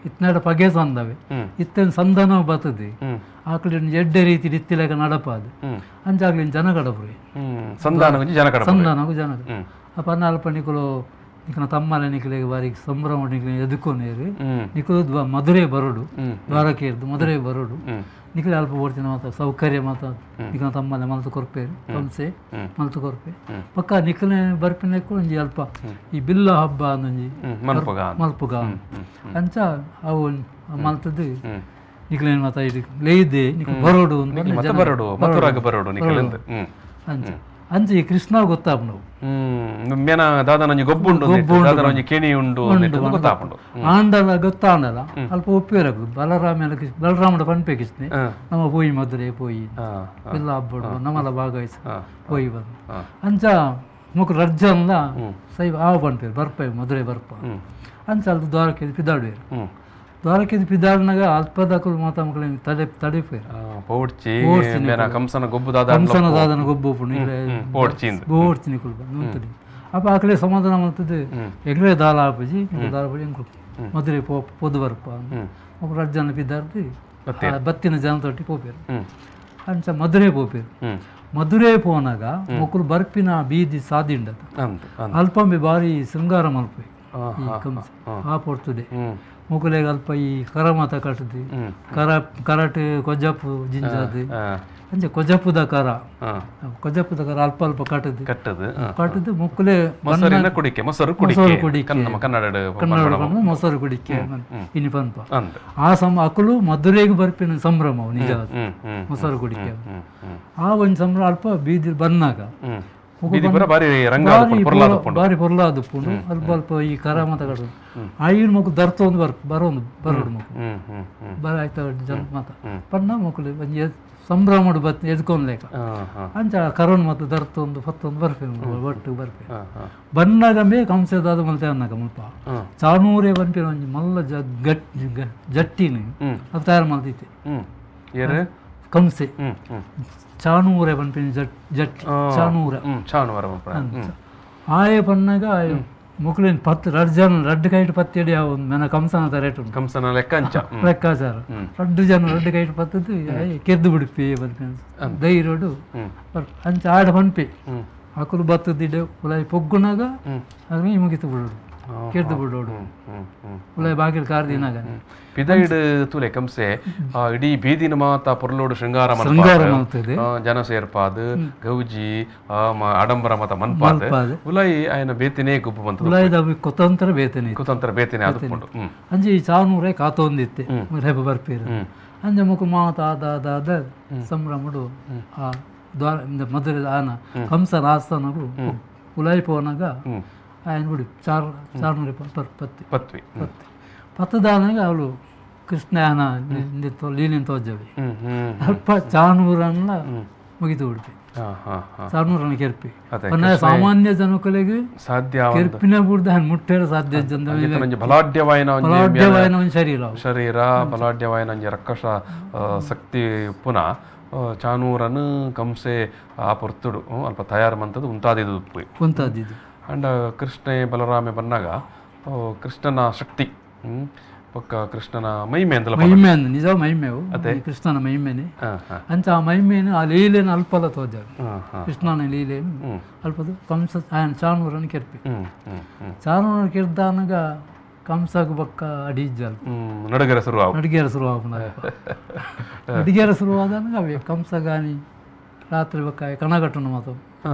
S2: ಇತ್ನಾಡ ಪಗೆ ಸಂದವೆ ಇತ್ತೇನು ಸಂಧಾನ ಬರ್ತದೆ ಆಕಳಿನ ಎಡ್ಡೆ ರೀತಿ ಇತ್ತಿಲೆಕ್ಕ ನಡಪಾದು ಅಂಚ ಆಗ್ಲಿನ ಜನ ಕಡಪುರಿ
S1: ಸಂಧಾನ ಜನ
S2: ಸಂಧಾನಕ್ಕೂ ಜನ ಅಪ್ಪ ಅಲ್ಪ ನಿಕುಲು ನಿಕನ ತಮ್ಮಲೆ ನಿಕಲಿಗೆ ಬಾರಿ ಸಂಭ್ರಮ ನಿಕಲಿ ಎದುಕೊನೇರು ನಿಕುಲು ಮಧುರೆ ಬರೋಡು ದ್ವಾರಕೇರ್ದು ಮಧುರೆ ಬರೋಡು ನಿಕಲಿ ಅಲ್ಪ ಓಡ್ತಿನ ಮಾತ ಸೌಕರ್ಯ ಮಾತ ನಿಕನ ತಮ್ಮಲೆ ಮಲ್ತು ಕೊರ್ಪೇರು ಕಂಸೆ ಮಲ್ತು ಕೊರ್ಪೆ ಪಕ್ಕ ನಿಕಲೆ ಬರ್ಪಿನಕ್ಕೂ ಒಂಜಿ ಅಲ್ಪ ಈ ಬಿಲ್ಲ ಹಬ್ಬ ಅಂದೊಂಜಿ ಮಲ್ಪುಗ ಅಂಚ ಅವು ಮಲ್ತದ್ದು ನಿಕಲೇನು ಮಾತ ಇದು ಲೇಯ್ದೆ ನಿಕಲು ಬರೋಡು
S1: ಬರೋಡು ಮಥುರಾಗ ಬರೋಡು ನಿಕಲಿಂದ
S2: ಅಂಚ ಅಂಚೆ ಕೃಷ್ಣ ಗೊತ್ತಾಪುಂಡು
S1: ಮೇನ ದಾದನ ಗೊಬ್ಬು ಉಂಡು ದಾದನ ಕೆಣಿ ಉಂಡು ಗೊತ್ತಾಪುಂಡು
S2: ಆಂಡಲ ಗೊತ್ತಾಂಡಲ ಅಲ್ಪ ಒಪ್ಪಿರಕು ಬಲರಾಮ ಬಲರಾಮಡ ಪನ್ಪೆ ಕೃಷ್ಣೆ ನಮ್ಮ ಪೋಯಿ ಮದುರೆ ಪೋಯಿ ಎಲ್ಲ ಹಬ್ಬಡು ನಮ್ಮಲ ಭಾಗವಹಿಸ ಪೋಯಿ ಬಂದು ಅಂಚ ಮುಕ್ ರಜ್ಜನ್ಲ ಸೈ ಆವ ಪನ್ಪೇರು ಬರ್ಪೆ ಮದುರೆ ಬರ್ಪ ಅಂಚ ಅಲ್ಪ ದ್ವಾರಕ್ಕೆ ಪಿದಾಡುವೇರು ದ್ವಾರಕ್ಕೆ ಪಿದಾಡಿನಾಗ ಅಲ್ಪದಕುಲು ಮಾತಾ ಮಕ್ಕಳು ತಡೆ ತಡೆಪೇರು
S1: ಕಂಸನ ಗೊಬ್ಬು
S2: ಕಂಸನ ದಾದನ ಗೊಬ್ಬು ಬೋಡ್ಚಿ ನಿಕುಲು ಉಂಟು ಅಪ್ಪ ಆಕಲೆ ಸಮಾಧಾನ ಮಾಡ್ತದೆ ಎಂಗ್ಲೇ ದಾಲ ಆಪುಜಿ ದಾಲ ಎಂಕುಲು ಮದುರೆ ಪೊದು ಬರ್ಪ ಒಬ್ಬರು ರಜ್ಜನ ಪಿದಾರ್ದು ಬತ್ತಿನ ಜನ ತೊಟ್ಟಿ ಪೋಪೇರು ಅಂಚ ಮದುರೆ ಪೋಪೇರು ಮದುರೆ ಪೋನಾಗ ಮೊಕ್ಕಲು ಬರ್ಪಿನ ಬೀದಿ ಸಾದಿಂಡದ ಅಲ್ಪಂಬಿ ಬಾರಿ ಶೃಂಗಾರ ಮಲ್ಪೆ ಈ ಕಂಸ ಆ ಪೊರ್ತುಡೆ ಮೊಕುಲೆಗ್ ಅಲ್ಪ ಈ ಕರ ಮಾತ ಕಟ್ಟದು ಕರ ಕರಾಟೆ ಕೊಜ್ಜಪ್ಪು ಜಿಂಜಾದು ಅಂಚೆ ಕೊಜಪ್ಪುದ ಕರ ಕೊಜಪ್ಪುದ ಕರ ಅಲ್ಪ ಅಲ್ಪ ಕಟ್ಟದು
S1: ಕಟ್ಟದು
S2: ಕಟ್ಟದು ಮೊಕ್ಕುಲೆ
S1: ಮೊಸರಿನ ಕುಡಿಕೆ ಮೊಸರು ಕುಡಿಕೆ
S2: ಕನ್ನಡ ಮೊಸರು ಕುಡಿಕೆ ಇನಿ ಪನ್ಪ ಆ ಸಮ ಅಕುಲು ಮಧುರೆಗ್ ಬರ್ಪಿನ ಸಂಭ್ರಮ ನಿಜ ಮೊಸರು ಕುಡಿಕೆ ಆ ಒಂಜಿ ಸಂಭ್ರಮ ಅಲ್ಪ ಬೀದಿ ಬನ್ನಾಗ ಬಾರಿ ಪೊರ್ಲಾದುಪ್ಪುಂಡು ಅಲ್ಪ ಅಲ್ಪ ಈ ಕರ ಮಾತ ಕಟ್ಟದು ಆಯಿನ ಮೊಕ್ಕು ದರ್ತೊಂದು ಬರೋಂದು ಬರೋಡು ಮೊಕ್ಕು ಬರ ಆಯ್ತ ಜನ ಮಾತ ಪನ್ನ ಮೊಕ್ಕಲು ಒಂಜಿ ಸಂಭ್ರಮಡು ಬತ್ ಎದ್ಕೊಂಡ್ಲೇಕ ಅಂಚ ಕರೋನ್ ಮತ್ತು ದರ್ತೊಂದು ಪತ್ತೊಂದು ಬರ್ಪೆ ಒಟ್ಟು ಬರ್ಪೆ ಬನ್ನಾಗ ಮೇ ಕಂಸದಾದ ಮಲ್ತೆ ಅನ್ನಾಗ ಮುಲ್ಪ ಚಾನೂರೇ ಬನ್ಪಿನ ಒಂಜಿ ಮಲ್ಲ ಜಟ್ಟಿನ ಅದು ತಯಾರು ಮಲ್ತಿತ್ತೆ ಕಂಸೆ ಚಾನೂರೆ ಬನ್ಪಿನ ಜಟ್ಟಿ ಚಾನೂರ
S1: ಚಾನೂರ
S2: ಆಯೆ ಪನ್ನಾಗ ಮುಕ್ಳಿನ ಪತ್ತು ರಡ್ಡು ಜನ ರಡ್ಡು ಕೈಟ್ ಪತ್ತಿ ಅಡಿ ಮೆನ ಕಂಸನ ರೇಟ್ ಉಂಟು
S1: ಕಂಸನ ಲೆಕ್ಕಾಂಚ
S2: ಲೆಕ್ಕಾಚಾರ ರಡ್ಡು ಜನ ರಡ್ಡು ಕೈಟ್ ಪತ್ತದ್ದು ಕೆದ್ದು ಬಿಡುಪಿ ಬರ್ಪೆ ಧೈರ್ಯಡು ಅಂಚ ಆಡ ಪನ್ಪೆ ಅಕುಲು ಬತ್ತದಿಡೆ ಉಲಾಯಿ ಪೊಗ್ಗುನಾಗ ಅದನ್ನ ಮುಗಿತು ಬಿಡೋಡು ಕೆದ್ದು ಬಿಡೋಡು ಉಲಾಯಿ ಬಾಗಿಲು ಕಾರ್ದಿನಾಗ
S1: ಪಿದೈಡ್ ತೂಲೆ ಕಂಸೆ ಇಡೀ ಬೀದಿನ ಮಾತ ಪೊರ್ಲೋಡು ಶೃಂಗಾರ
S2: ಶೃಂಗಾರ ಮಲ್ತದೆ
S1: ಜನ ಸೇರ್ಪಾದು ಗೌಜಿ ಆಡಂಬರ ಮಾತ ಮನ್ಪಾದ ಉಲಾಯಿ ಆಯನ ಬೇತಿನೇ ಗುಬ್ಬು ಬಂತು
S2: ಉಲಾಯಿದ ಕುತಂತ್ರ ಬೇತನೆ
S1: ಕುತಂತ್ರ ಬೇತಿನೇ ಅದು
S2: ಅಂಚೆ ಈ ಚಾನೂರೇ ಕಾತೊಂದಿತ್ತೆ ರೆಬ ಬರ್ಪೇರು ಅಂಚೆ ಮುಖ ಮಾತ ಆದ ಆದ ಸಂಭ್ರಮಡು ಆ ದ್ವಾರ ಮಧುರೆ ಆನ ಕಂಸನ ಆಸ್ಥಾನಗು ಉಲಾಯಿ ಪೋನಾಗ ఆయన ಬಿಡು ಚಾರ್ ಚಾರ್ನೂರ ಪತ್ತಿ
S1: ಪತ್ವಿ
S2: ಪತ್ತಿ ಪತ್ತದಾನಾಗ ಅವಳು ಕೃಷ್ಣನ ಲೀಲಿನ ತೋಜವಿ ಅಲ್ಪ ಚಾನೂರನ್ನ ಮುಗಿದು ಬಿಡ್ಪಿ ಚಾನೂರನ್ನ ಕೆರ್ಪಿ ಸಾಮಾನ್ಯ ಜನಕುಲೆಗೆ
S1: ಸಾಧ್ಯ
S2: ಕೆರ್ಪಿನ ಬುಡ್ದು ಮುಟ್ಟೇರ ಸಾಧ್ಯ
S1: ಜನ
S2: ಬಲಾಢ್ಯವಾಯಿನ ಒಂದು ಶರೀರ
S1: ಶರೀರ ಬಲಾಢ್ಯವಾಯಿನ ಒಂಜಿ ರಕ್ಕಸ ಶಕ್ತಿ ಪುನಃ ಚಾನೂರನು ಕಂಸೆ ಆ ಪೊರ್ತುಡು ಅಲ್ಪ ತಯಾರು ಮಂತದ್ದು ಉಂತಾದಿದ್ದು
S2: ಉಂತಾದಿದ್ದು
S1: ಅಂಡ್ ಕೃಷ್ಣೆ ಬಲರಾಮೆ ಬನ್ನಾಗ ಕೃಷ್ಣನ ಶಕ್ತಿ ಪಕ್ಕ ಕೃಷ್ಣನ ಮಹಿಮೆ ಅಂತಲ್ಲ
S2: ಮಹಿಮೆ ಅಂದ ನಿಜ ಮಹಿಮೆವು ಕೃಷ್ಣನ ಮಹಿಮೆನೆ ಅಂಚ ಆ ಮಹಿಮೆನು ಆ ಲೀಲೆನ ಅಲ್ಪಲ ತೋಜ ಕೃಷ್ಣನ ಲೀಲೆನು ಅಲ್ಪದು ಕಂಸ ಚಾನೂರನ್ನು ಕೆರ್ಪಿ ಚಾನೂರನ್ನು ಕೆರ್ದಾನಾಗ ಕಂಸಗ ಬಕ್ಕ ಅಡಿಜ್ಜಲ್
S1: ನಡುಗೆರ ಶುರು
S2: ನಡುಗೆರ ಶುರು ನಡುಗೆರ ಶುರುವಾದಾಗ ಅವೇ ಕಂಸಗಾನಿ ರಾತ್ರಿ ಬಕ್ಕ ಕಣಗಟ್ಟನು ಮಾತು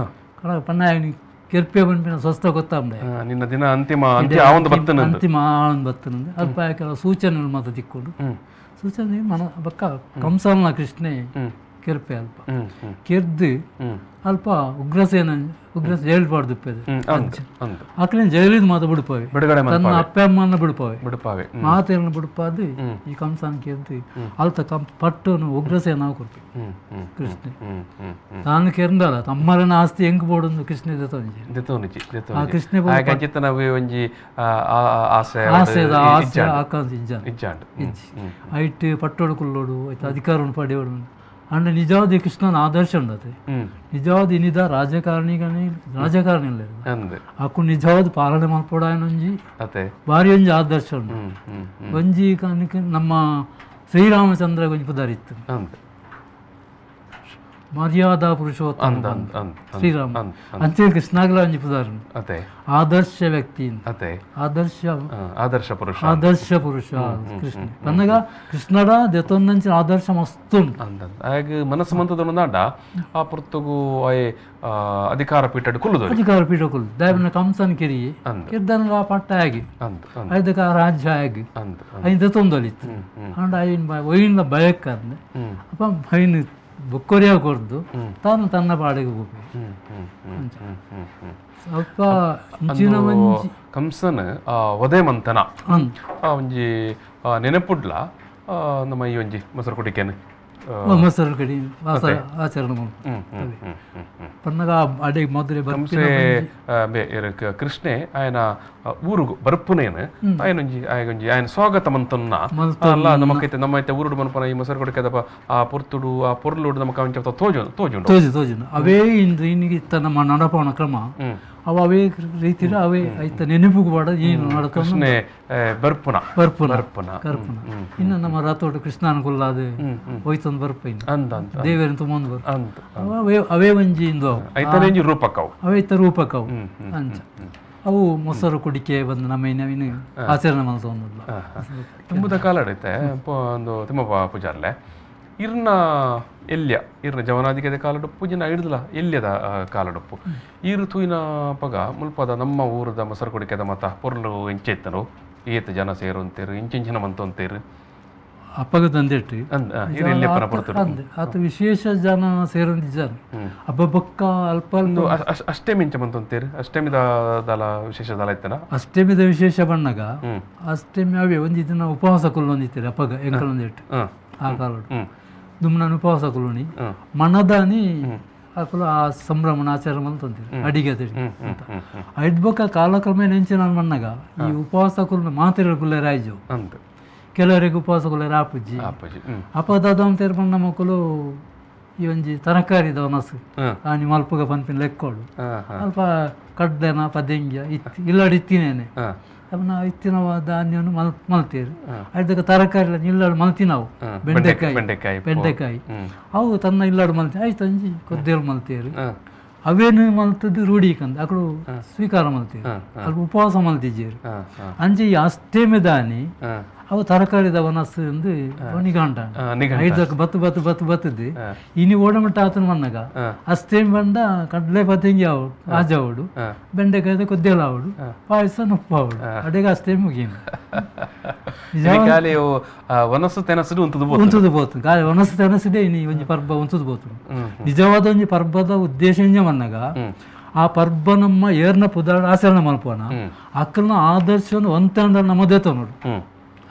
S2: ಕಣ ಪನ್ನಾಯನಿ ಕೆರ್ಪೆ ಬಂಪಿನ ಸ್ವಸ್ಥ ಗೊತ್ತಾಂಬೆ
S1: ನಿನ್ನ ದಿನ ಅಂತಿಮ ಅಂತಿಮ
S2: ಆವೊಂದು ಬತ್ತನಂದು ಅಲ್ಪ ಕೆಲವು ಸೂಚನೆಗಳು ಮಾತ್ರ ದಿಕ್ಕೊಂಡು ಸೂಚನೆ ಮನ ಬಕ್ಕ ಕಂಸನ ಕೃಷ್ಣೆ ಕೆರ್ಪೆ ಅಲ್ಪ ಕೆರ್ದು ಅಲ್ಪ ಉಗ್ರಸೇನ ಉಗ್ರ ಜೈಲು ಪಾಡ್ದುಪ್ಪದೆ ಆಕಳಿನ ಜೈಲಿದ ಮಾತು ಬಿಡುಪಾವೆ ತನ್ನ ಅಪ್ಪ ಅಮ್ಮನ ಬಿಡುಪಾವೆ
S1: ಬಿಡುಪಾವೆ
S2: ಮಾತೆಯನ್ನು ಬಿಡುಪಾದು ಈ ಕಂಸನ ಕೆರ್ದು ಅಲ್ತ ಕಂ ಪಟ್ಟನು ಉಗ್ರಸೇನ ಕೊರ್ಪೆ ಕೃಷ್ಣೆ ತಾನು ಕೆರ್ದಲ್ಲ ತಮ್ಮರನ ಆಸ್ತಿ ಹೆಂಗ್ ಬೋಡೊಂದು ಕೃಷ್ಣ
S1: ಆ
S2: ಕೃಷ್ಣ
S1: ಒಂಜಿ
S2: ಆಸೆ ಆಸೆ ಆಕಾಂಕ್ಷೆ ಇಜ್ಜಾಂಡ್ ಐಟ್ ಪಟ್ಟೋಡು ಕುಲ್ಲೋಡು ಆಯ್ತು ಅಧಿಕಾರವನ್ನು ಪಡೆಯೋಡು ಅಂಡ್ ನಿಜವಾದ ಕೃಷ್ಣನ ಆದರ್ಶ ಉಂಡತೆ ನಿಜವಾದ ಇನಿದ ರಾಜಕಾರಣಿಗನೇ ರಾಜಕಾರಣಿ ಇಲ್ಲ ಅಕ್ಕು ನಿಜವಾದ ಪಾಲನೆ ಮಲ್ಪೊಡಾಯನೊಂಜಿ ಬಾರಿ ಒಂಜಿ ಆದರ್ಶ ಉಂಡು ಒಂಜಿ ಕನಕ ನಮ್ಮ ಶ್ರೀರಾಮಚಂದ್ರ ಒಂಜಿ ಪುದಾರಿತ್ತು ಮರ್ಯಾದಾ ಪುರುಷೋತ್ತಮ ಶ್ರೀರಾಮ ಅಂಚೆ ಕೃಷ್ಣಾಗಲ ಒಂಜಿ ಪುದಾರು ಆದರ್ಶ ವ್ಯಕ್ತಿ ಆದರ್ಶ
S1: ಆದರ್ಶ ಪುರುಷ
S2: ಆದರ್ಶ ಪುರುಷ ಕೃಷ್ಣ ಪನ್ನಗ ಕೃಷ್ಣಡ ದೆತೊಂದಂಚಿನ ಆದರ್ಶ ಮಸ್ತ್ ಉಂಟು
S1: ಆಗ ಮನಸ್ಸು ಮಂತದೊಂದಾಂಡ ಆ ಪೊರ್ತುಗು ಆಯೆ ಅಧಿಕಾರ ಪೀಠ ಕುಲ್ಲುದು
S2: ಅಧಿಕಾರ ಪೀಠ ಕುಲ್ಲು ದಯವಿನ ಕಂಸನ್ ಕಿರಿ ಕಿರ್ದನ ಆ ಪಟ್ಟ ಆಗಿ ಐದಕ್ಕೆ ಆ ರಾಜ್ಯ ಆಗಿ ಐನ್ ದೆತೊಂದೊಲಿತ್ತು ಅಂಡ ಐನ್ ಒಯ್ಯಿನ ಭಯಕ್ಕಂದೆ ಅಪ್ಪ ಐನ್ ಬೊಕ್ಕೊರಿಯ ಕೊರ್ದು ತಾನು ತನ್ನ ಪಾಡಿಗೆ ಹೋಗಿ ಸ್ವಲ್ಪ
S1: ಕಂಸನ ವಧೆ ಮಂತನ ಒಂಜಿ ನೆನಪುಡ್ಲ ನಮ್ಮ ಈ ಒಂಜಿ ಮೊಸರು ಕುಡಿಕೆನೆ
S2: ಮೊಸರು ಕಡಿ ಆಚರಣೆ ಪನ್ನಗ ಅಡೆ ಮೊದಲೇ
S1: ಕಂಸೆ ಕೃಷ್ಣೆ ಆಯನ ಊರುಗು ಬರ್ಪುನೇನು ಆಯನೊಂಜಿ ಆಯಗೊಂಜಿ ಆಯನ ಸ್ವಾಗತ ಮಂತನ್ನ ಅಲ್ಲ ನಮಕೈತೆ ನಮ್ಮೈತೆ ಊರುಡು ಮನ್ಪನ ಈ ಮೊಸರು ಕುಡಿಕೆದಪ್ಪ ಆ ಪೊರ್ತುಡು ಆ ಪೊರ್ಲುಡು ನಮಕ ಅಂಚ ತೋಜು ತೋಜುಂಡು
S2: ತೋಜು ತೋಜುಂಡು ಅವೇ ಇಂದು ಇನ್ನಿಗೆ ಇತ್ತ ನಮ್ಮ ನಡಪವನ ಕ್ರಮ ಅವ ಅವೇ ರೀತಿಯ ಅವೇ ಐತ ನೆನಪುಗು ಬಾಡ ಏನು ನಡಕ
S1: ಕೃಷ್ಣೆ ಬರ್ಪುನ
S2: ಬರ್ಪುನ
S1: ಬರ್ಪುನ
S2: ಕರ್ಪುನ ಇನ್ನು ನಮ್ಮ ರಥೋಡು ಕೃಷ್ಣನ ಕುಲ್ಲಾದ ಹೋಯ್ತಂದು ಬರ್ಪ ಇನ್ನು ದೇವರನ್ನು ತುಂಬೊಂದು ಬರ್ಪ ಅವೇ ಅವೇ ಒಂಜಿ ಇಂದು
S1: ಐತನೇ ರೂಪಕವು
S2: ಅವೈತ ರೂಪಕವು ಅಂಚ ಅವು ಮೊಸರು ಕುಡಿಕೆ ಬಂದು ನಮ್ಮ ಇನ್ನು ಆಚರಣೆ ಮಾಡ್ತೊಂದಲ್ಲ
S1: ತುಂಬುದ ಕಾಲಡೈತೆ ಒಂದು ತಿಮ್ಮಪ್ಪ ಪೂಜಾರ್ಲೆ ಇರ್ನ ಎಲ್ಯ ಇರ್ನ ಜವನಾದಿಗೆದ ಕಾಲಡುಪ್ಪು ಜಿನ ಹಿಡ್ದಲ ಎಲ್ಯದ ಕಾಲಡುಪ್ಪು ಈರು ತೂಯಿನ ಪಗ ಮುಲ್ಪದ ನಮ್ಮ ಊರದ ಮೊಸರು ಕುಡಿಕೆದ ಮತ ಪೊರ್ಲು ಇಂಚೆ ಇತ್ತನು ಏತ ಜನ ಸೇರುಂತೇರು ಇಂಚಿಂಚಿನ ಮಂತಂತೇರು
S2: ಅಪ್ಪಗ ತಂದಿಟ್ಟು ಆತ ವಿಶೇಷ ಜನ ಸೇರೊಂದಿದ್ದಾರೆ ಹಬ್ಬಕ್ಕ ಅಲ್ಪ
S1: ಅಷ್ಟೇಮಿ ಇಂಚ ಮಂತಂತೇರು ಅಷ್ಟಮಿದ ದಲ ವಿಶೇಷ ದಲ ಇತ್ತನ
S2: ಅಷ್ಟಮಿದ ವಿಶೇಷ ಬಣ್ಣಗ ಅಷ್ಟಮಿ ಅವೇ ಒಂಜಿ ದಿನ ಉಪವಾಸ ಕೊಲ್ಲೊಂದಿತ್ತಾರೆ ಅಪ್ಪಗ ಎಂಕಲೊಂದಿಟ್ಟು ಆ ಕಾಲಡು ದುಮ್ನ ಉಪವಾಸ ಕೊಲ್ಲೋಣಿ ಮನದಾನಿ ಅಕಲು ಆ ಸಂಭ್ರಮನ ಆಚರಣೆ ಮಂತಂತೀರಿ ಅಡಿಗೆ ಅಂತ ಐದ್ಬಕ್ಕ ಕಾಲಕ್ರಮೇಣ ಎಂಚಿನ ಮಣ್ಣಗ ಈ ಉಪವಾಸ ಕುಲ್ಲ ಮಾತಿರ ಕುಲ್ಲ ರಾಯ್ಜು ಕೆಲವರಿಗೆ ಉಪವಾಸ ಕುಲ್ಲ ಆಪುಜ್ಜಿ ಅಪದಾದ ಅಂತೇರು ಬಣ್ಣ ಮಕ್ಕಳು ಈ ಒಂಜಿ ತರಕಾರಿದ ಒನಸು ಆನಿ ಮಲ್ಪಗ ಪನ್ಪಿನ ಲೆಕ್ಕೋಡು ಅಲ್ಪ ಕಡ್ಲೆನ ಪದೆಂಗ್ಯ ಇತ್ತಿ ಇಲ್ಲಾಡು ಇತ್ತಿನೇನೆ ಅವನ ಇತ್ತಿನ ಧಾನ್ಯವನ್ನು ಮಲ್ತೇರು ಅದಕ್ಕೆ ತರಕಾರಿ ಇಲ್ಲಾಡು ಮಲ್ತಿನವು ಬೆಂಡೆಕಾಯಿ ಬೆಂಡೆಕಾಯಿ ಅವು ತನ್ನ ಇಲ್ಲಾಡು ಮಲ್ತಿ ಆಯ್ತು ಅಂಜಿ ಕೊದ್ದೇರು ಮಲ್ತೇರು ಅವೇನು ಮಲ್ತದ್ದು ರೂಢಿಕಂದು ಅಕಡು ಸ್ವೀಕಾರ ಮಲ್ತೇರು ಅಲ್ಪ ಉಪವಾಸ ಮಲ್ತಿದ್ದೀರು ಅಂಜಿ ಅಷ್ಟೇಮೆ ದಾನಿ ಅವು ತರಕಾರಿದ ವನಸ್ಸು ಎಂದು ನಿಘಂಟ ಐದಕ್ಕೆ ಬತ್ತು ಬತ್ತು ಬತ್ತು ಬತ್ತದ್ದು ಇನಿ ಓಡಮಟ್ಟ ಆತನ ಮನ್ನಗ ಅಷ್ಟೇಮ್ ಬಂದ ಕಡಲೆ ಪతంಗಿ ಆವಡು ಆಜಾವಡು ಬೆಂಡೆಕಾಯ್ದ ಕೊದ್ದೇಲ ಆವಡು ಪಾಯಸ ನುಪ್ಪಾವಡು ಅಡೆಗೆ ಅಷ್ಟೇ ಮುಗಿನ
S1: ವನಸ್ಸು ತೆನಸುಡು
S2: ಉಂತುದು ಬೋತು ಗಾಳಿ ವನಸ್ಸು ತೆನಸುಡೆ ಇನಿ ಒಂಜಿ ಪರ್ಬ ಉಂತುದು ಬೋತು ನಿಜವಾದ ಒಂಜಿ ಪರ್ಬದ ಉದ್ದೇಶ ಮನ್ನಗ ಆ ಪರ್ಬ ನಮ್ಮ ಏರ್ನ ಪುದಾಡ ಆಚರಣೆ ಮಲ್ಪೋಣ ಅಕ್ಕನ ಆದರ್ಶವನ್ನು ಒಂತಂಡ ನಮ್ಮ ದೇತ ನೋಡು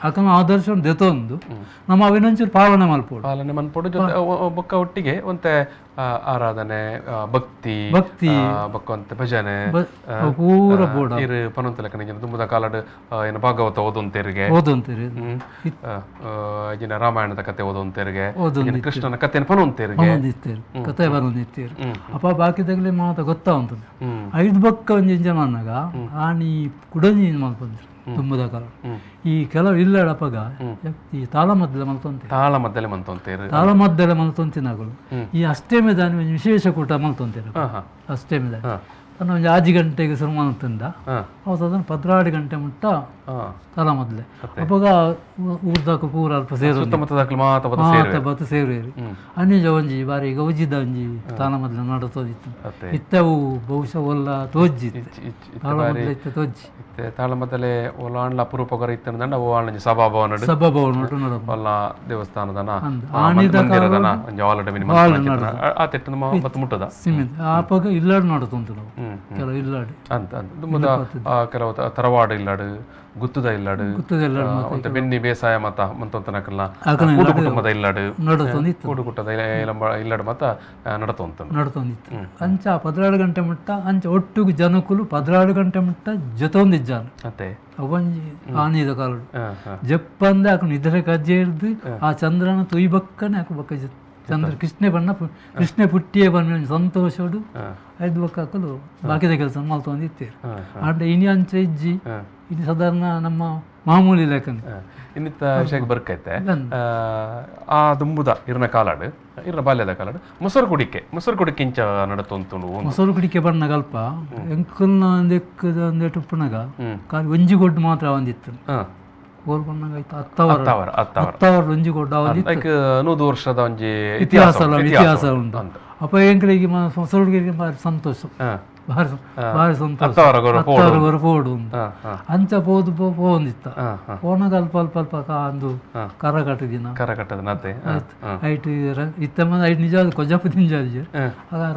S2: ಅಕ್ಕನ ಆದರ್ಶವನ್ನು ದೆತೊಂದು ನಮ್ಮ ಅವಿನಂಚೂರು ಪಾಲನೆ ಮಲ್ಪೋಡು
S1: ಪಾಲನೆ ಮಲ್ಪೋಡು ಜೊತೆ ಬೊಕ್ಕ ಒಟ್ಟಿಗೆ ಒಂತೆ ಆರಾಧನೆ ಭಕ್ತಿ
S2: ಭಕ್ತಿ
S1: ಬೊಕ್ಕ ಭಜನೆ
S2: ಪೂರ ಬೋಡ
S1: ಇರು ಪನೊಂತ ಲೆಕ್ಕನಿಗೆ ತುಂಬುದ ಕಾಲಡ್ ಏನು ಭಾಗವತ ಓದೊಂತೇರಿಗೆ
S2: ಓದೊಂತೇರಿ
S1: ಇನ್ನ ರಾಮಾಯಣದ ಕತೆ ಓದೊಂತೇರಿಗೆ ಕೃಷ್ಣನ ಕಥೆಯನ್ನು ಪನೊಂತೇರಿಗೆ
S2: ಪನೊಂದಿತ್ತೇರು ಕತೆ ಬರೊಂದಿತ್ತೇರು ಅಪ್ಪ ಬಾಕಿದಾಗಲೇ ಮಾತ ಗೊತ್ತಾ ಉಂಟು ಐದು ಬೊಕ್ಕ ಒಂಜಿ ಜನ ಆನಿ ಕುಡಂಜಿ ಮಲ್ಪಂದ್ರು ತುಂಬುದ ಕಾಲ ಈ ಕೆಲವು ಇಲ್ಲಡಪಗ ಈ ತಾಳಮದ್ದಲೆ ಮಲ್ತೊಂತೆ
S1: ತಾಳಮದ್ದಲೆ ಮಲ್ತೊಂತೇರು
S2: ತಾಳಮದ್ದಲೆ ಮಲ್ತೊಂತಿನಗಳು ಈ ಅಷ್ಟೇಮೆ ದಾನಿ ಒಂಜಿ ವಿಶೇಷ ಕೂಟ ಮಲ್ತೊಂತೇರು ಅಷ್ಟೇಮೆ ದಾನಿ ತನ್ನ ಒಂಜಿ ಆಜಿ ಗಂಟೆಗೆ ಶುರು ಮಲ್ತಂದ ಅವ ಸಾಧಾರಣ 12 ಗಂಟೆ ಮುಟ್ಟ ತಾಳಮದ್ದಲೆ ಅಪಗ ಊರ್ದಾಕ ಪೂರ ಅಲ್ಪ ಸೇರು ಮಾತ ಬತ್ತು ಸೇರುವೇರು ಅನಿಜ ಒಂಜಿ ಬಾರಿ ಗೌಜಿದ ಒಂಜಿ ತಾಳಮದ್ದಲೆ ನಡತೋದಿತ್ತು ಇತ್ತವು ಬಹುಶಃ ಒಲ್ಲ ತೋಜ್ಜಿತ್ತು ತಾಳಮದ್ದಲೆ ಇತ್ತ ತೋಜ್ಜಿ
S1: ತಾಳಮದ್ದಲೆ ಒಲಾಂಡ್ಲ ಅಪರೂಪಕರ ಇತ್ತಂಡ ಓ ಆಂಡ್ಲ ಸಭಾಭವನ
S2: ಸಭಾಭವನ
S1: ಒಲ್ಲ ದೇವಸ್ಥಾನದನ ಮಂದಿರದನ ಒಂಜಿ ಆಲ್ರೆಡಿ ಮಿನಿಮಮ್ ಆ ತೆಟ್ಟು ನಮ್ಮ ಬತ್ತು ಮುಟ್ಟದ
S2: ಸೀಮಿತ ಆಪಗ ಇಲ್ಲಾಡು ನಡತುಂಟು ನಾವು ಕೆಲವು ಇಲ್ಲಾಡು
S1: ಅಂತ ಅಂತ ತುಂಬದ ಕೆಲವು ತರವಾಡು ಇಲ್ಲಾಡು ಗುತ್ತದ ಇಲ್ಲಾಡು ಮತ್ತೆ ಬೆನ್ನಿ ಬೇಸಾಯ ಮತ ಮಂತಂತನಕಲ್ಲ ಕೂಡು ಕುಟುಂಬದ ಇಲ್ಲಾಡು ಕೂಡು ಕುಟದ ಇಲ್ಲಾಡು ಮತ ನಡತೊಂತು
S2: ನಡತೊಂದಿತ್ತು ಅಂಚ 12 ಗಂಟೆ ಮುಟ್ಟ ಅಂಚ ಒಟ್ಟುಗು ಜನಕುಲು 12 ಗಂಟೆ ಮುಟ್ಟ ಜೊತೊಂದಿಜ್ಜಾನು
S1: ಅತ್ತೆ
S2: ಅವಂಜಿ ಆನಿದ ಕಾಲಡು ಜಪ್ಪಂದೆ ಆಕು ನಿದ್ರೆ ಕಜ್ಜೆ ಹಿಡ್ದು ಆ ಚಂದ್ರನ ತುಯ್ಬಕ್ಕನೆ ಆಕು ಬಕ್ಕ ಚಂದ್ರ ಕೃಷ್ಣೆ ಬಣ್ಣ ಕೃಷ್ಣೆ ಪುಟ್ಟಿಯೇ ಬಣ್ಣ ಸಂತೋಷಡು ಐದು ಬಕ್ಕ ಹಾಕಲು ಬಾಕಿದ ಕೆಲಸ ಮಲ್ತೊಂದಿತ್ತೇರು ಆಂಡ ಇನಿ ಅಂಚೆ ಇಜ್ಜಿ ಇನ್ನು ಸಾಧಾರಣ ನಮ್ಮ ಮಾಮೂಲಿ ಲೆಕ್ಕನೆ
S1: ಇನ್ನಿತ್ತ ವಿಷಯಕ್ಕೆ ಬರ್ಕೈತೆ ಆ ದುಂಬುದ ಇರ್ನ ಕಾಲಾಡು ಇರ್ನ ಬಾಲ್ಯದ ಕಾಲಾಡು ಮೊಸರು ಕುಡಿಕೆ ಮೊಸರು ಕುಡಿಕೆ ಇಂಚ ನಡತೊಂತುಂಡು
S2: ಮೊಸರು ಕುಡಿಕೆ ಬಣ್ಣ ಕಲ್ಪ ಎಂಕಲ್ನ ಒಂದೆಕ್ಕದ ಉಪ್ಪುನಗ ಖಾಲಿ ಒಂಜಿ ಗೊಡ್ಡು ಮಾತ್ರ ಒಂದಿತ್ತು ಹತ್ತವರ ಒಂಜಿ ಗೊಡ್ಡು
S1: ಅವೊಂದಿತ್ತು 100 ವರ್ಷದ ಒಂಜಿ
S2: ಇತಿಹಾಸ ಇತಿಹಾಸ ಉಂಟು ಅಪ್ಪ ಎಂಕಲಿಗೆ ಮೊಸರು ಕುಡಿಕೆ ಭಾರಿ ಸಂತೋಷ. ಭಾರಿ ಭಾರಿ ಸಂತೋಷ ಪೋಡು ಅಂಚ ಪೋದು ಪೋವೊಂದಿತ್ತ ಪೋನಾಗ ಅಲ್ಪ ಅಲ್ಪ ಅಲ್ಪ ಅಂದು ಕರ ಕಟ್ಟದಿನ ಐಟ್ ಇತ್ತ ಐಟ್ ನಿಜ ಕೊಜಪು ದಿಂಜಾದಿ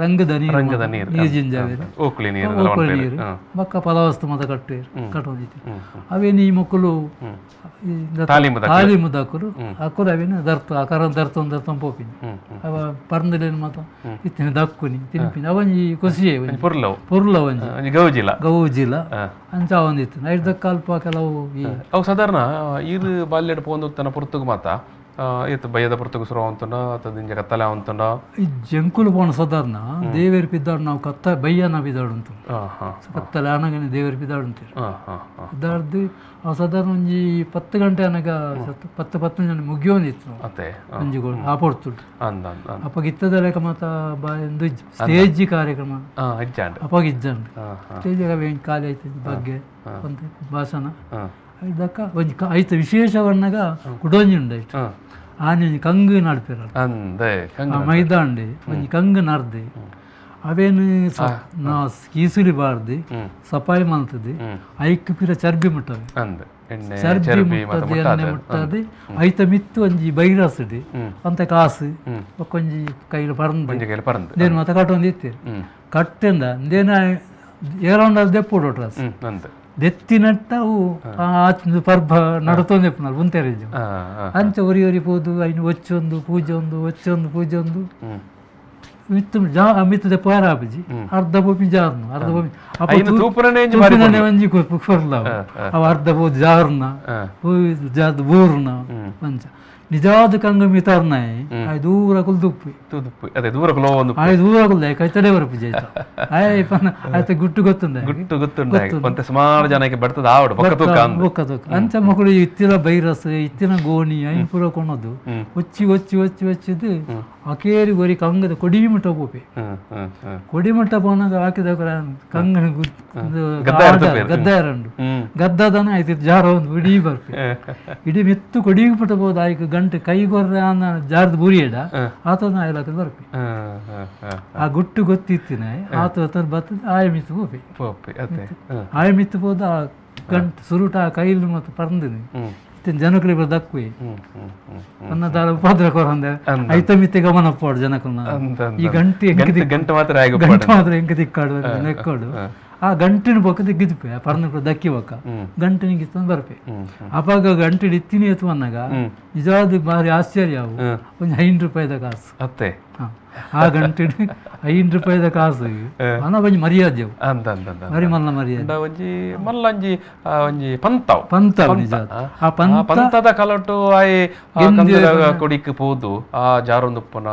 S2: ರಂಗದ ನೀರು ನೀರು ಜಿಂಜಾವೇರು ನೀರು ಬೊಕ್ಕ ಫಲವಸ್ತು ಮತ ಕಟ್ಟುವೇರು ಕಟ್ಟೊಂದಿತ್ತು ಅವೇನು ಈ ಮಕ್ಕಳು ತಾಲೀಮುದಕ್ಕರು ಅಕ್ಕರು ಅವೇನು ದರ್ತ ಆ ಕರ ದರ್ತೊಂದು ದರ್ತೊಂದು ಪೋಪಿನಿ ಅವ ಪರ್ಂದಲೇನು ಮಾತ ಇತ್ತಿನ ದಕ್ಕುನಿ ತಿನ್ಪಿನಿ ಅವಂಜಿ ಖುಷಿಯೇ ಪೊರ್ಲ ಒಂಜಿ
S1: ಗೌಜಿಲ
S2: ಗೌಜಿಲ ಅಂಚ ಒಂದಿತ್ತು ಐಟ್ ದಕ್ಕ ಅಲ್ಪ ಕೆಲವು
S1: ಅವು ಸಾಧಾರಣ ಈರು ಬಾಲ್ಯಡ್ ಪೋಂದು ತನ್ನ ಪೊರ್ತುಗು ಮಾತ ಇತ್ತು ಬಯ್ಯದ ಪೊರ್ತುಗು ಸುರು ಅವಂತುಂಡ ಅಥವಾ ದಿಂಜ ಕತ್ತಲೆ ಅವಂತುಂಡ
S2: ಈ ಜಂಕುಲು ಪೋಣ ಸಾಧಾರಣ ದೇವೇರು ಪಿದ್ದಾಡು ನಾವು ಕತ್ತ ಬಯ್ಯನ ಪಿದ್ದಾಡು ಅಂತ ಕತ್ತಲೆ ಆನಗನೆ ದೇವೇರು ಪಿದ್ದಾಡು ಅಂತೀರಿ ಪಿದ್ದಾಡ್ದು ಆ ಸಾಧಾರಣ ಒಂಜಿ 10 ಗಂಟೆ ಅನಗ 10 10 ಜನ ಮುಗಿಯೋಂದಿತ್ತು ಒಂಜಿ ಆ ಪೊರ್ತುಡು ಅಪ್ಪ ಇತ್ತದ ಲೆಕ್ಕ ಮಾತ ಬಾಯೊಂದು ಸ್ಟೇಜ್ ಕಾರ್ಯಕ್ರಮ ಅಪ್ಪಾಗ ಇಜ್ಜಂಡು ಸ್ಟೇಜ್ ಖಾಲಿ ಆಯ್ತು ಬಗ್ಗೆ ಒಂದು ಭಾಷಣ ದಕ್ಕ ಒಂಜಿ ಐತ ವಿಶೇಷವನ್ನಾಗ ಕುಡೊಂಜಿ ಉಂಡಾಯ್ತು ಆನೆ ಒಂಜಿ ಕಂಗು ನಡ್ಪೇರ ಮೈದಾಂಡೆ ಒಂಜಿ ಕಂಗು ನಡ್ದೆ ಅವೇನು ಕೀಸುಲಿ ಬಾರ್ದು ಸಪಾಯಿ ಮಲ್ತದೆ ಐಕ್ ಪಿರ ಚರ್ಬಿ ಮುಟ್ಟವೆ ಚರ್ಬಿ ಮುಟ್ಟದೆ ಎಣ್ಣೆ ಮುಟ್ಟದೆ ಐತ ಮಿತ್ತು ಒಂಜಿ ಬೈರಸುಡು ಅಂತ ಕಾಸು ಒಂಜಿ ಕೈಲಿ ಪರಂದು ದೇನು ಮತ್ತೆ ಕಟ್ಟೊಂದು ಇತ್ತೀರಿ ಕಟ್ಟೆಂದ ದೇನ ಏರೊಂಡ ದೆಪ್ಪುಡು ಡ್ರಸ್ ದೆತ್ತಿನಟ್ಟ ಅವು ಪರ್ಬ ನಡತೊಂದು ಎಪ್ಪುನಲ್ ಉಂತೆರೆಜು ಅಂಚ ಒರಿ ಒರಿ ಪೋದು ಐನು ಒಚ್ಚೊಂದು ಪೂಜೆ ಒಂದು ಒಚ್ಚೊಂದು ಪೂಜೆ ಒಂದು ಮಿತ್ತು ಜಾ ಮಿತ್ತು ದೆಪ್ಪ ಆಪುಜಿ ಅರ್ಧ ಪೋಪಿ ಜಾರ್ನು ಅರ್ಧ ಪೋಪಿ ತೂಪುನನೆ ಒಂಜಿ ಕೊರ್ಲ ಅವ ಅರ್ಧ ಪೋದು ಜಾರ್ನ ಜಾರ್ದು ಬೋರ್ನ ಅಂಚ ನಿಜವಾದ ಕಂಗ ಮಿತಾರ್ನಾಯ್ ಆಯ್ ದೂರ ಕುಲ್ದುಪ್ಪಿ
S1: ಅದೇ ದೂರ
S2: ಆಯ್ ದೂರ ಕುಲ್ದ ಕೈತಡೆ ಬರಪುಜಿ ಆಯ್ತು ಆಯ್ ಪನ್ನ ಆಯ್ತು ಗುಟ್ಟು ಗೊತ್ತುಂಡ
S1: ಗುಟ್ಟು ಗೊತ್ತುಂಡ ಒಂತೆ ಸುಮಾರು ಜನಕ್ಕೆ ಬರ್ತದ ಆವಡು ಬೊಕ್ಕ ತೂಕ
S2: ಬೊಕ್ಕ ತೂಕ ಅಂಚ ಮಕ್ಕಳು ಇತ್ತಿನ ಬೈರಸ್ ಇತ್ತಿನ ಗೋಣಿ ಐನ್ ಪೂರ ಕೊಣದು ಒಚ್ಚಿ ಒಚ್ಚಿ ಒಚ್ಚಿ ಒಚ್ಚಿದ್ದು ಅಕೇರಿ ಒರಿ ಕಂಗದ ಕೊಡಿಮುಟ್ಟ ಪೋಪೆ ಕೊಡಿಮುಟ್ಟ ಪೋನಾಗ ಹಾಕಿದ ಕಂಗನ ಗದ್ದಾರಂಡು ಗದ್ದದನ ಆಯ್ತು ಜಾರ ಒಂದು ಇಡೀ ಬರ್ಪೆ ಇಡೀ ಮೆತ್ತು ಕೊಡಿಮುಟ್ಟ ಪೋದು ಆಯ್ಕೆ ಗಂಟೆ ಕೈ ಕೊರ್ರೆ ಜಾರ್ದು ಬುರಿಯಡ ಆತನ ಆಯ್ಲಾಕ ಬರ್ಪೆ ಆ ಗುಟ್ಟು ಗೊತ್ತಿತ್ತಿನ ಆತ ಬರ್ತದೆ ಆಯ ಮಿತ್ತು ಪೋಪೆ ಆಯ ಮಿತ್ತು ಪೋದು ಆ ಗಂಟು ಸುರುಟ ಆ ಕೈಲು ಮತ್ತು ಪರಂದಿನಿ ಜನಕುಲು ದಕ್ಕುವೆ ಅನ್ನದಾಳ ಉಪದ್ರ ಕೊರಂದೆ ಐತ ಮಿತ್ತೆ ಗಮನ ಪೋಡು ಜನಕುಲ್ನ ಈ ಗಂಟೆ
S1: ಗಂಟೆ ಮಾತ್ರ
S2: ಗಂಟೆ ಮಾತ್ರ ಎಂಕ ದಿಕ್ಕಾಡು ನೆಕ್ಕಾಡು ಆ ಗಂಟಿನ ಬೊಕ್ಕ ದಿಗ್ಗಿದ್ಪೆ ಆ ಪರ್ನ ದಕ್ಕಿ ಬೊಕ್ಕ ಗಂಟಿನ ಗಿತ್ತಂದು ಬರ್ಪೆ ಅಪಾಗ ಗಂಟೆ ಇತ್ತಿನಿ ಎತ್ತು ಅನ್ನಾಗ ನಿಜವಾದ ಭಾರಿ ಆಶ್ಚರ್ಯ ಅವು ಒಂದು 5 ರೂಪಾಯಿದ ಕಾಸು
S1: ಅತ್ತೆ
S2: ಆ ಗಂಟೆ 5 ರೂಪಾಯಿದ ಕಾಸು ಅನ ಒಂಜಿ ಮರ್ಯಾದೆ ಅವು ಮರಿ ಮಲ್ಲ ಮರ್ಯಾದೆ
S1: ಒಂಜಿ ಮಲ್ಲಂಜಿ ಒಂಜಿ ಪಂತಾವ್
S2: ಪಂತ ನಿಜ ಆ
S1: ಪಂತದ ಕಲಟು ಆಯ್ ಕೊಡಿಕ್ ಪೋದು ಆ ಜಾರೊಂದುಪ್ಪನ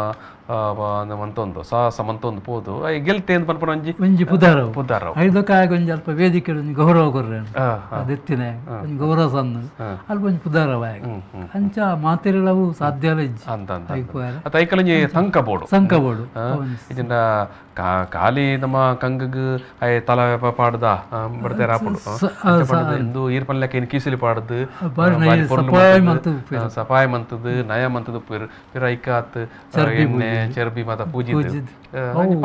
S1: ಮಂತೊಂದು ಸಾಹಸ ಮಂತೊಂದು ಪೋದು I ಗೆಲ್ತೆ ಅಂತ ಪನ್ಪನ ಒಂಜಿ
S2: ಒಂಜಿ ಪುದಾರ
S1: ಪುದಾರ
S2: ಐದಕ್ಕಾಗ ಒಂಜಿ ಅಲ್ಪ ವೇದಿಕೆ ಒಂಜಿ ಗೌರವ ಕೊರ್ರೆ ಅದೆತ್ತಿನ ಒಂಜಿ ಗೌರವ ಸಣ್ಣ ಅಲ್ಪ ಒಂಜಿ ಪುದಾರವ ಅಂಚ ಮಾತೆರೆಲವು ಸಾಧ್ಯ ಇಜ್ಜಿ
S1: ಅಂತ ಅಂತ ಐಕಲಂಜಿ ಸಂಕ ಬೋಡು
S2: ಸಂಕ ಬೋಡು
S1: ಇದನ್ನ ಖಾಲಿ ನಮ್ಮ ಕಂಗಗ್ I ತಲ ಪಾಡ್ದ ಬಡ್ತೇರ ಆಪುಂಡು ಇಂದು ಈರ್ ಪಲ್ಯಕ್ಕೆ ಇನ್ ಕೀಸಲಿ ಪಾಡ್ದು ಸಪಾಯ ಮಂತದ್ದು ನಯ ಮಂತದ್ದು ಪಿರ ಪಿರ ಐಕಾತ್ ಎಣ್ಣೆ ಚರ್ಬಿ ಮಾತ ಪೂಜಿ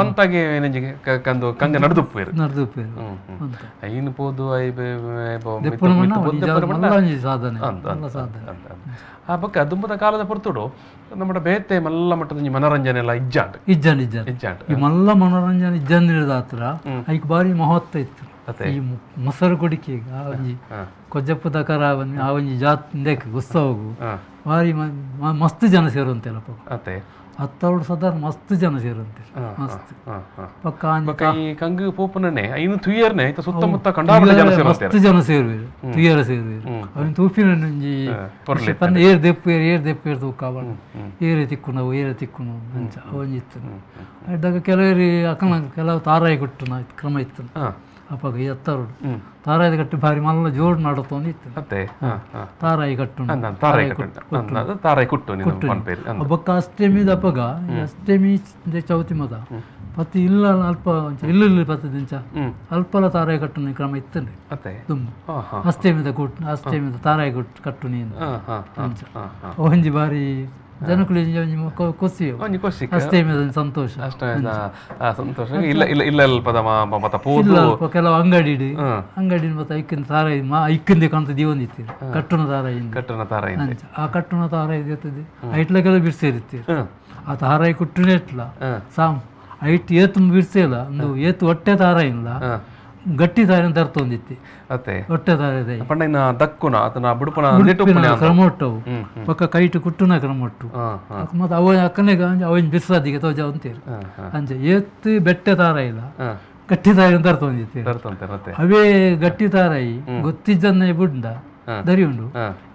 S1: ಪಂತಾಗೆ ಏನಂಜಿ ಕಂದು ಕಂಗ ನಡ್ದುಪ್ಪೇರು
S2: ನಡ್ದುಪ್ಪೇರು
S1: ಐನು ಪೋದು I
S2: ಸಾಧನೆ
S1: ಆ ಬೊಕ್ಕ ದುಂಬದ ಕಾಲದ ಪೊರ್ತುಡು ನಮ್ಮ ಬೇತೆ ಮಲ್ಲ ಮಟ್ಟದ ಮನೋರಂಜನೆ ಎಲ್ಲ ಇಜ್ಜಾಂಡ್
S2: ಇಜ್ಜಾಂಡ್ ಇಜ್ಜಾಂಡ್
S1: ಇಜ್ಜಾಂಡ್
S2: ಈ ಮಲ್ಲ ಮನೋರಂಜನೆ ಇಜ್ಜಂದಿರದ ಹತ್ರ ಐಕ್ ಬಾರಿ ಮಹತ್ವ ಇತ್ತು ಈ ಮೊಸರು ಕೊಡಿಕೆ ಆ ಒಂಜಿ ಕೊಜ್ಜಪ್ಪದ ಕರ ಆ ಒಂಜಿ ಜಾತ್ ಉತ್ಸವಗೂ ಭಾರಿ ಮಸ್ತ್ ಜನ ಸೇರುವಂತೆಲ್ಲ
S1: ಅತ್ತೆ
S2: ಹತ್ತವಡು ಸದಾರ್ ಮಸ್ತ್ ಜನ ಸೇರುವಂತೆ ಮಸ್ತ್ ಪಕ್ಕ
S1: ಈ ಕಂಗು ಪೋಪುನನೆ ಐನು ತುಯರ್ನೆ ಸುತ್ತಮುತ್ತ ಕಂಡಾಪಟ್ಟೆ ಜನ ಸೇರುವಂತೆ
S2: ಮಸ್ತ್ ಜನ ಸೇರುವೆರು ತುಯರ ಸೇರುವೆರು ಅವನ ತೂಪಿನ ಒಂಜಿ ಪನ್ನ ಏರ್ ದೆಪ್ಪು ಏರ್ ದೆಪ್ಪು ಏರ್ ತೂಕ ಏರೆ ತಿಕ್ಕುನವು ಏರೆ ತಿಕ್ಕುನವು ಅಂಚ ಒಂಜಿ ಇತ್ತು ಅದಾಗ ಕೆಲವರು ಅಕನ ಕೆಲವು ತಾರಾಯಿ ಕೊಟ್ಟುನ ಕ್ರಮ ಇತ್ತು ಅಪ್ಪಾಗ ಈ ಹತ್ತರುಡು ತಾರಾಯಿ ಕಟ್ಟು ಭಾರಿ ಮಲ್ಲ ಜೋಡು ನಡತೊಂದು ಇತ್ತು ತಾರಾಯಿ ಕಟ್ಟು
S1: ತಾರಾಯಿ ಕುಟ್ಟು
S2: ಬೊಕ್ಕ ಅಷ್ಟಮಿ ಅಪ್ಪಗ ಅಷ್ಟಮಿ ಚೌತಿ ಮದ ಪತ್ತಿ ಇಲ್ಲ ಅಲ್ಪ ಇಲ್ಲ ಇಲ್ಲ ಪತ್ತದಿಂಚ ಅಲ್ಪಲ ತಾರಾಯಿ ಕಟ್ಟು ಕ್ರಮ ಇತ್ತಂಡೆ ತುಂಬ ಅಷ್ಟಮಿದ ಕೊಟ್ಟು ಅಷ್ಟಮಿದ ತಾರಾಯಿ ಕೊಟ್ಟು ಕಟ್ಟು ನೀನು ಅಂಚ ಒಂಜಿ ಬಾರಿ ಜನಕುಲು ಖುಷಿ ಅಷ್ಟೇ ಸಂತೋಷ
S1: ಸಂತೋಷ ಇಲ್ಲ ಇಲ್ಲ ಇಲ್ಲ ಅಲ್ಪದ ಮತ ಪೋದು
S2: ಕೆಲವು ಅಂಗಡಿ ಅಂಗಡಿ ಮತ್ತೆ ಐಕ್ಕಿನ ತಾರ ಐಕ್ಕಿಂದೆ ಕಾಣ್ತ ದೀವೊಂದಿತ್ತೀರಿ ಕಟ್ಟುನ ತಾರ
S1: ಕಟ್ಟುನ ತಾರ
S2: ಆ ಕಟ್ಟುನ ತಾರ ಇರ್ತದೆ ಐಟ್ಲ ಕೆಲವು ಬಿರ್ಸಿರ್ತೀರಿ ಆ ತಾರಾಯಿ ಕುಟ್ಟುನೇ ಇಟ್ಲ ಸಾಮ್ ಐಟ್ ಏತು ಬಿರ್ಸಿಲ್ಲ ಒಂದು ಏತು ಹೊಟ್ಟೆ ತಾರ ಇಲ್ಲ ಗಟ್ಟಿ ತಾರ ತರ್ತೊಂದಿತ್ತಿ ಹೊಟ್ಟೆ ತಾರ ಇದೆ
S1: ದಕ್ಕುನ
S2: ಕ್ರಮ ಒಟ್ಟವು ಪಕ್ಕ ಕೈಟು ಕುಟ್ಟುನ ಕ್ರಮ ಒಟ್ಟು ಮತ್ತೆ ಅವ ಅಕ್ಕನಿಗೆ ಅವನ್ ಬಿರ್ಸಾದಿಗೆ ತೋಜ ಅಂತೀರಿ ಅಂಚೆ ಏತು ಬೆಟ್ಟೆ ತಾರ ಇಲ್ಲ ಗಟ್ಟಿ ತಾರ ತರ್ತೊಂದಿತ್ತಿ ಅವೇ ಗಟ್ಟಿ ತಾರಾಯಿ ಗೊತ್ತಿದ್ದನ್ನೇ ಬುಂಡ ದರಿ ಉಂಡು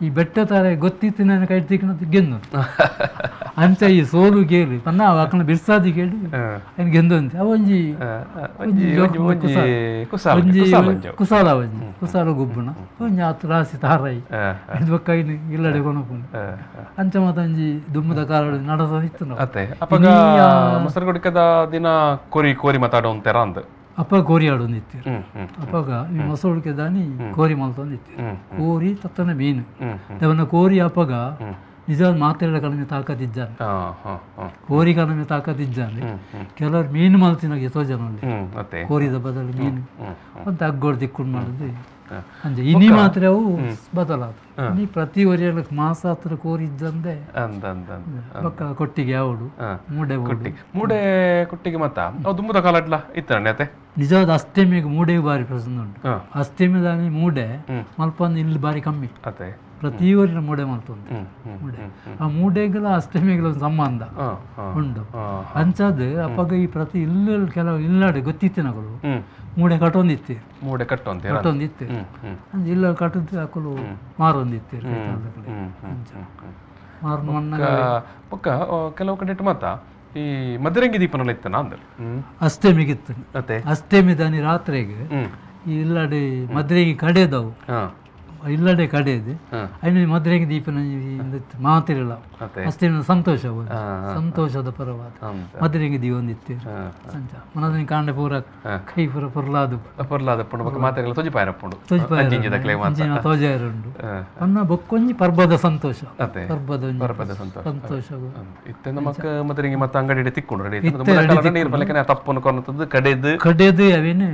S2: ಈ ಬೆಟ್ಟ ತಾರ ಗೊತ್ತಿತ್ತು ನಾನು ಕೈ ತಿಕ್ಕಣ ಗೆಂದು ಅಂಚ ಈ ಸೋಲು ಗೇಲು ಪನ್ನ ಅಕ್ಕನ ಬಿರ್ಸಾದಿ ಕೇಳಿ ಅವನು ಗೆಂದು ಅಂತೆ ಅವಂಜಿ ಕುಸಾಲ ಒಂಜಿ ಕುಸಾಲ ಗುಬ್ಬುನ ಒಂಜಿ ಆತು ರಾಸಿ ತಾರಾಯಿ ಬೊಕ್ಕ ಇನ್ನು ಇಲ್ಲಡೆ ಕೊನಪುಂಡು ಅಂಚ ಮತ್ತೊಂಜಿ ದುಮ್ಮದ ಕಾಲ ನಡಸ ಇತ್ತು ನಾವು
S1: ಅಪಗ ಮೊಸರು ಕುಡಿಕದ ದಿನ ಕೋರಿ ಕೋರಿ ಮಾತಾಡುವಂತೆರ ಅಂದ್
S2: ಅಪ್ಪ ಕೋರಿ ಆಡೊಂದಿತ್ತು ಅಪ್ಪಾಗ ಈ ಮೊಸರುಡಿಕೆ ದಾನಿ ಕೋರಿ ಮಲ್ತೊಂದಿತ್ತು ಕೋರಿ ತತ್ತನ ಮೀನು ಅವನ ಕೋರಿ ಅಪ್ಪಗ ನಿಜ ಮಾತೆಲ್ಲ ಕಡಿಮೆ ತಾಕತ್ತಿದ್ದಾನೆ ಕೋರಿ ಕಡಿಮೆ ತಾಕತ್ತಿದ್ದಾನೆ ಕೆಲವರು ಮೀನು ಮಲ್ತಿನಾಗ ಎಷ್ಟೋ ಜನ ಕೋರಿದ ಬದಲು ಮೀನು ಅಂತ ಅಗ್ಗೋಡ್ ದಿಕ್ಕೊಂಡು ಮಾಡುದು ಅಂಜೆ ಇನಿ ಮಾತ್ರ ಅವು ಬದಲಾದ ನೀ ಪ್ರತಿ ವರಿಯಲ ಮಾಸ ಹತ್ರ ಕೋರಿ ಇದ್ದಂದೆ ಪಕ್ಕ ಕೊಟ್ಟಿಗೆ ಯಾವಡು ಮೂಡೆ
S1: ಮೂಡೆ ಕೊಟ್ಟಿಗೆ ಮತ್ತ ದುಮ್ಮದ ಕಾಲಡ್ಲ ಇತ್ತ
S2: ನಿಜವಾದ ಅಷ್ಟಮಿಗೆ ಮೂಡೆ ಬಾರಿ ಪ್ರಸನ್ನ ಉಂಟು ಅಷ್ಟಮಿ ಮೂಡೆ ಮಲ್ಪಂದು ಇಲ್ಲಿ ಬಾರಿ ಕಮ್ಮಿ ಪ್ರತಿ ಊರಿನ ಮೂಡೆ ಮಲ್ಪಂದು ಮೂಡೆ ಆ ಮೂಡೆಗಳ ಅಷ್ಟಮಿಗಳ ಒಂದು ಸಂಬಂಧ ಉಂಟು ಅಂಚದು ಅಪ್ಪಾಗ ಈ ಪ್ರತಿ ಇಲ್ಲ ಕೆಲವು ಇಲ್ಲಾಡೆ ಗೊತ್ತಿತ್ತಿನಗಳು ಮೂಡೆ ಕಟ್ಟೊಂದಿತ್ತು
S1: ಮೂಡೆ
S2: ಕಟ್ಟೊಂದಿತ್ತು ಅಂಚೆ ಇಲ್ಲ ಕಟ್ಟದ್ದು ಹಾಕಲು ಮಾರೊಂದಿತ್ತು
S1: ಪಕ್ಕ ಕೆಲವು ಕಡೆ ಮಾತ ಈ ಮದರಂಗಿ ದೀಪನೆಲ್ಲ ಇತ್ತನ ಅಂದ್ರೆ
S2: ಅಷ್ಟಮಿಗಿತ್ತು ಅಷ್ಟಮಿ ದಾನಿ ರಾತ್ರಿಗೆ ಈ ಇಲ್ಲಡೆ ಮದ್ರಂಗಿ ಕಡೆದವು ಇಲ್ಲಡೆ ಕಡೆದು ಐನ ಮದ್ರಂಗಿ ದೀಪನ ಮಾತಿರಲ್ಲ ಅಷ್ಟೇ ಸಂತೋಷ ಸಂತೋಷದ ಪರವಾದ ಮದ್ರಂಗಿ ದೀಪ ಒಂದಿತ್ತು ಅಂಚ ಮನದಿನ ಕಾಂಡೆ ಪೂರ ಕೈ ಪೂರ ಪೊರ್ಲಾದು ತೋಜಾಯರ ಉಂಟು ಅನ್ನ ಬೊಕ್ಕೊಂಜಿ ಪರ್ಬದ ಸಂತೋಷ ಪರ್ಬದ ಸಂತೋಷ ಕಡೆದು ಅವೇನು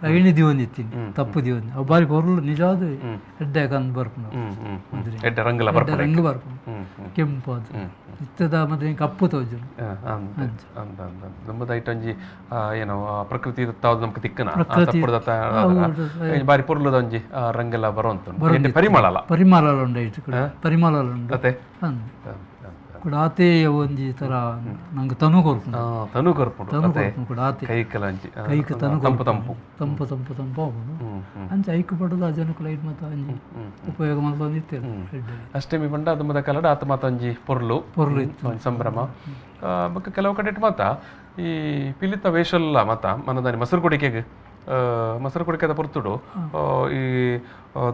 S2: ಅವೇನು ದಿವೊಂದಿತ್ತೀನಿ ತಪ್ಪು ದಿವೊಂದು ಅವು ಬಾರಿ ಪೊರ್ಲು ನಿಜವಾದ ಎಡ್ಡೆ ಕಂದು ಬರ್ಪುಂಡು ರಂಗು ಬರ್ಪುಂಡು ಕೆಂಪು ಅದು ಇತ್ತದ ಮತ್ತೆ ಕಪ್ಪು ತೋಜು
S1: ನಮ್ಮದೈಟೊಂಜಿ ಏನೋ ಪ್ರಕೃತಿ ನಮ್ಗೆ ತಿಕ್ಕನ ಬಾರಿ ಪೊರ್ಲುದ ಒಂಜಿ ರಂಗೆಲ್ಲ ಬರುವಂತ ಪರಿಮಳ
S2: ಪರಿಮಳ ಉಂಡು ಇಟ್ಟು ಪರಿಮಳ ಉಂಡು ಕೂಡ ಆತೆ ಒಂಜಿ ತರ ನಂಗೆ ತನು ಕೊರ್ಪುಂಡು
S1: ತನು ಕೊರ್ಪುಂಡು
S2: ತನು ಕೊರ್ಪುಂಡು ಕೂಡ ಆತೆ
S1: ಕೈಕಲ
S2: ಕೈಕ್ ತನು
S1: ತಂಪು ತಂಪು
S2: ತಂಪು ತಂಪು ತಂಪು ಆಪುಂಡು ಅಂಚ ಐಕ್ ಪಡೋದು ಆ ಜನಕ್ಕುಲ ಐಟ್ ಮಾತ ಒಂಜಿ ಉಪಯೋಗ ಮಲ್ತೊಂದಿತ್ತೆರ್
S1: ಅಷ್ಟಮಿ ಪಂಡ ಅದು ಮತ ಕಲಡ ಆತ ಮಾತ ಒಂಜಿ ಪೊರ್ಲು
S2: ಪೊರ್ಲು ಇತ್ತು
S1: ಸಂಭ್ರಮ ಬೊಕ್ಕ ಕೆಲವು ಕಡೆ ಮಾತ ಈ ಪಿಲಿತ ವೇಷಲ್ಲ ಮಾತ ಮನದಾನಿ ಮೊಸರು ಕುಡಿಕೆಗೆ ಮೊಸರು ಕುಡಿಕೆದ ಪೊರ್ತುಡು ಈ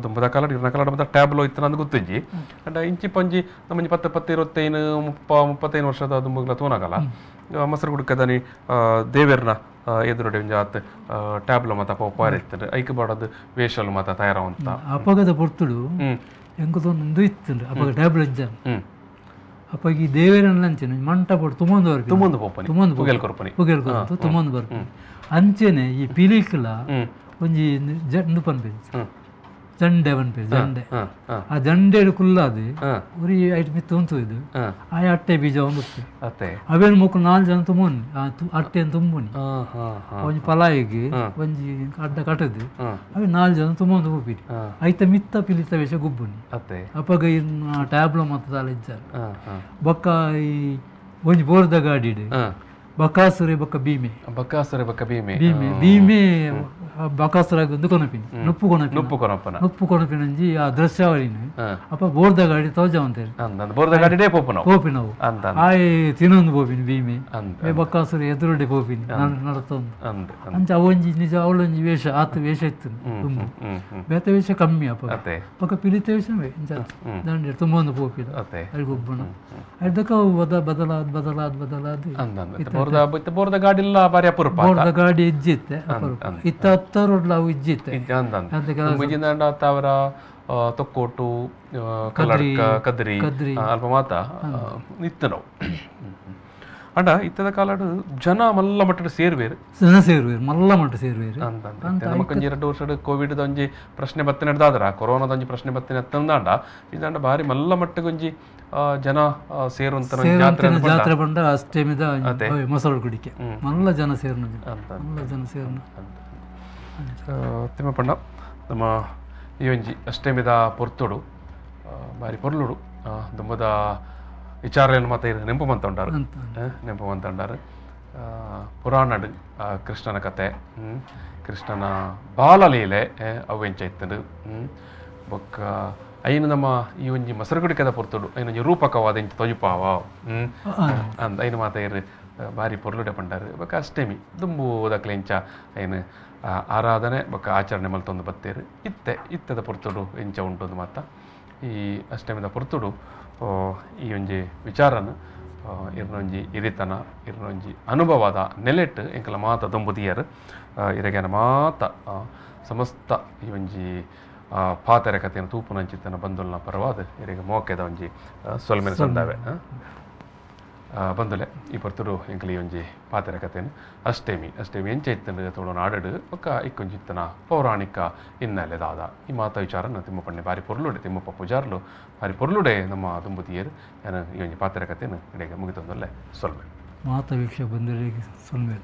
S1: ದುಂಬದ ಕಾಲಡ್ ಇರ್ನ ಕಾಲಡ್ ಮಾತ ಟ್ಯಾಬ್ಲೋ ಇತ್ತು ನಂದು ಗೊತ್ತಿಜ್ಜಿ ಅಂಡ ಇಂಚಿ ಪಂಜಿ ನಮ್ಮಂಜಿ 10 10 25 30 35 ವರ್ಷದ ದುಂಬುಗ್ಲ ತೂನಾಗಲ್ಲ ಮೊಸರು ಕುಡಿಕೆದಾನಿ ದೇವೆರ್ನ ಎದುರುಡೆ ಒಂಜಿ ಆತ್ ಟ್ಯಾಬ್ಲೋ ಮಾತ ಪೋಪಾರ ಇತ್ತು ಐಕ್ ಬಾಡದು ವೇಷಲು ಮಾತ ತಯಾರಾವಂತ
S2: ಅಪಗದ ಪೊರ್ತುಡು ಎಂಕುದೊಂದು ಇತ್ತು ಅಪಗ ಟ್ಯಾಬ್ಲೋ ಇಜ್ಜಾನ್ ಅಪ್ಪ ಈ ದೇವರನ್ನ ಅಂಚೆನೆ ಮಂಟಪ ತುಮೊಂದು ಬರ್ಪಿ
S1: ತುಮೊಂದು ಪೋಪನಿ
S2: ತುಮೊಂದು
S1: ಪುಗೆಲ್ ಕೊರ್ಪನಿ
S2: ಪುಗೆಲ್ ಕೊರ್ಪು ತುಮೊಂದು ಬರ್ಪಿ ಅಂಚೆನೆ ಈ ಪಿಲಿಕ್ಲ ಒಂಜಿ ಜಂಡು ಪನ್ಪೆ ಜಂಡೆ ಪನ್ಪೆ ಜಂಡೆ ಆ ಜಂಡೆ ಕುಲ್ಲಾದು ಉರಿ ಐಟ್ ಮಿತ್ತು ಉಂತು ಇದು ಆ ಅಟ್ಟೆ ಬೀಜ ಒಂದು ಅವೇನು ಮೊಕ್ಕಳು 4 ಜನ ತುಂಬುನಿ ಅಟ್ಟೆಯನ್ನು ತುಂಬುನಿ ಒಂಜಿ ಪಲಾಯಿಗೆ ಒಂಜಿ ಅಡ್ಡ ಕಟ್ಟದು ಅವೇ 4 ಜನ ತುಂಬೊಂದು ಹೋಗ್ಬಿಡಿ ಐತ ಮಿತ್ತ ಪಿಲಿತ ವೇಷ ಗುಬ್ಬುನಿ ಅಪ್ಪಗ ಟ್ಯಾಬ್ಲೋ ಮತ್ತು ತಾಲ ಇಜ್ಜಾರ ಬೊಕ್ಕ ಈ ಒಂಜಿ ಬೋರ್ದ ಗಾಡಿ ಬಕಾಸುರೆ ಬೊಕ್ಕ ಭೀಮೆ
S1: ಬಕಾಸುರೆ ಬೊಕ್ಕ ಭೀಮೆ
S2: ಭೀಮೆ ಭೀಮೆ ಬಕಾಸುರ ಒಂದು ಕೊನಪಿನಿ ನುಪ್ಪು ಕೊನಪಿ
S1: ನುಪ್ಪು ಕೊನಪನ
S2: ನುಪ್ಪು ಕೊನಪಿನಂಜಿ ಆ ದೃಶ್ಯಾವಳಿನ ಅಪ್ಪ ಬೋರ್ದ ಗಾಡಿ ತೋಜ ಅಂತೇಳಿ
S1: ಬೋರ್ದ ಗಾಡಿ ಪೋಪು
S2: ಪೋಪಿನವು ಆಯ್ ತಿನ್ನೊಂದು ಪೋಪಿನಿ ಭೀಮೆ ಬಕಾಸುರ ಎದುರುಡೆ ಪೋಪಿನಿ ನಡತೊಂದು ಅಂಚ ಅವೊಂಜಿ ನಿಜ ಅವಳೊಂಜಿ ವೇಷ ಆತ ವೇಷ ಇತ್ತು ತುಂಬ ಬೇತ ವೇಷ ಕಮ್ಮಿ ಅಪ್ಪ ಪಕ್ಕ ಪಿಲಿತ ವೇಷವೇ ದಂಡೆ ತುಂಬೊಂದು ಪೋಪಿನ ಅಲ್ಲಿ ಗೊಬ್ಬನ ಅದಕ್ಕೆ ಬದಲಾದ ಬದಲಾದ ಬದಲಾದ
S1: ಬೋರ್ದ ಗಾಡಿ ಇಲ್ಲ ಬಾರಿ ಅಪರೂಪ
S2: ಬೋರ್ದ ಗಾಡಿ ಇಜ್ಜಿತ್ತೆ ಅಪರೂಪ ಇತ್ತ ಹತ್ತರೊಡ್ಲ ಅವು ಇಜ್ಜಿತ್ತೆ
S1: ಅವರ ತೊಕ್ಕೋಟು ಕಲ್ಲಡ್ಕ ಕದ್ರಿ ಅಲ್ಪ ಮಾತ ಇತ್ತನವು. ಅಂಡ ಇತ್ತದ ಕಾಲಡು ಜನ ಮಲ್ಲ ಮಟ್ಟದ ಸೇರ್ವೇರು,
S2: ಜನ ಸೇರ್ವೇರು ಮಲ್ಲ ಮಟ್ಟ ಸೇರ್ವೇರು
S1: ಅಂತ. ನಮಕೊಂಜಿ 2 ವರ್ಷಡ್ ಕೋವಿಡ್ ಒಂಜಿ ಪ್ರಶ್ನೆ ಬತ್ತಿನ ಹಿಡ್ದಾದ್ರ ಕೊರೋನಾದ ಒಂಜಿ ಪ್ರಶ್ನೆ ಬತ್ತಿನ ಎತ್ತಂದಾಂಡ ಇದಾಂಡ ಭಾರಿ ಮಲ್ಲ ಮಟ್ಟಗೊಂಜಿ ಜನ ಸೇರುವಂತ
S2: ಜಾತ್ರೆ ಜಾತ್ರೆ ಬಂದ ಅಷ್ಟಮಿದ ಮೊಸರು ಕುಡಿಕೆ ಮಲ್ಲ ಜನ ಸೇರ್ನ ಮಲ್ಲ ಜನ ಸೇರ್ನ.
S1: ತಿಮ್ಮಪ್ಪಣ್ಣ ನಮ್ಮ ಈ ಒಂಜಿ ಅಷ್ಟಮಿದ ಪೊರ್ತುಡು ಭಾರಿ ಪೊರ್ಲುಡು ದುಂಬದ ವಿಚಾರಗಳನ್ನು ಮಾತ ನೆಂಪು ಮಂತ ಉಂಟಾರು, ನೆಂಪು ಮಂತ ಉಂಟಾರು. ಪುರಾಣಡು ಕೃಷ್ಣನ ಕತೆ, ಕೃಷ್ಣನ ಬಾಲಲೀಲೆ ಅವು ಎಂಚ ಇತ್ತಂಡು ಬೊಕ್ಕ ಐನು ನಮ್ಮ ಈ ಒಂಜಿ ಮೊಸರುಗುಡಿಕದ ಪೊರ್ತುಡು ಐನೊಂಜಿ ರೂಪಕವಾದ ಇಂಚ ತೊಜುಪಾವ ಅಂದ್ ಐನು ಮಾತ ಇರು ಭಾರಿ ಪೊರ್ಲುಡೆ ಪಂಡಾರು. ಬೊಕ್ಕ ಅಷ್ಟಮಿ ದುಂಬು ದಕ್ಲೆ ಇಂಚ ಐನು ಆರಾಧನೆ ಬೊಕ್ಕ ಆಚರಣೆ ಮಲ್ತೊಂದು ಬತ್ತೇರು. ಇತ್ತೆ ಇತ್ತದ ಪೊರ್ತುಡು ಇಂಚ ಉಂಟು ಮಾತ ಈ ಅಷ್ಟಮಿದ ಪೊರ್ತುಡು ಈ ಒಂಜಿ ವಿಚಾರನ ಇರ್ನೊಂಜಿ ಇರಿತನ ಇರ್ನೊಂಜಿ ಅನುಭವದ ನೆಲೆಟ್ ಎಂಕಲ ಮಾತ ದುಂಬುದಿಯರು ಇರಗೇನ ಮಾತ ಸಮಸ್ತ ಈ ಒಂಜಿ ಪಾತೆರ ಕಥೆಯನ್ನು ತೂಪುನಂಚಿತ್ತನ ಬಂದುಲ್ನ ಪರವಾದ ಇರೆಗೆ ಮೋಕೆದ ಒಂಜಿ ಸೊಲ್ಮೆನ ಸಂದಾವೆ ಬಂದುಲೆ. ಈ ಪೊರ್ತುಡು ಎಂಕಲ ಈ ಒಂಜಿ ಪಾತೆರ ಕಥೆಯನ್ನು ಅಷ್ಟಮಿ ಅಷ್ಟಮಿ ಎಂಚ ಇತ್ತಂಡು ತೋಡೋಣ ಆಡಡು ಬೊಕ್ಕ ಇಕ್ಕೊಂಜಿತ್ತನ ಪೌರಾಣಿಕ ಹಿನ್ನೆಲೆ ದಾದ ಈ ಮಾತ ವಿಚಾರನ ತಿಮ್ಮಪ್ಪಣ್ಣೆ ಭಾರಿ ಪೊರ್ಲುಡೆ ತಿಮ್ಮಪ್ಪ ಪೂಜಾರ್ಲು ಭಾರಿ ಪೊರ್ಲುಡೆ ನಮ್ಮ ದುಂಬುದಿಯರು ಈ ಒಂಜಿ ಪಾತೆರ ಕಥೆಯನ್ನು ಇಡೆಗೆ ಮುಗಿತೊಂದಲ್ಲೇ ಸೊಲ್ಮೆ
S2: ಮಾತ ವೀಕ್ಷ ಬಂದರೆ ಸೊಲ್ಮೆ.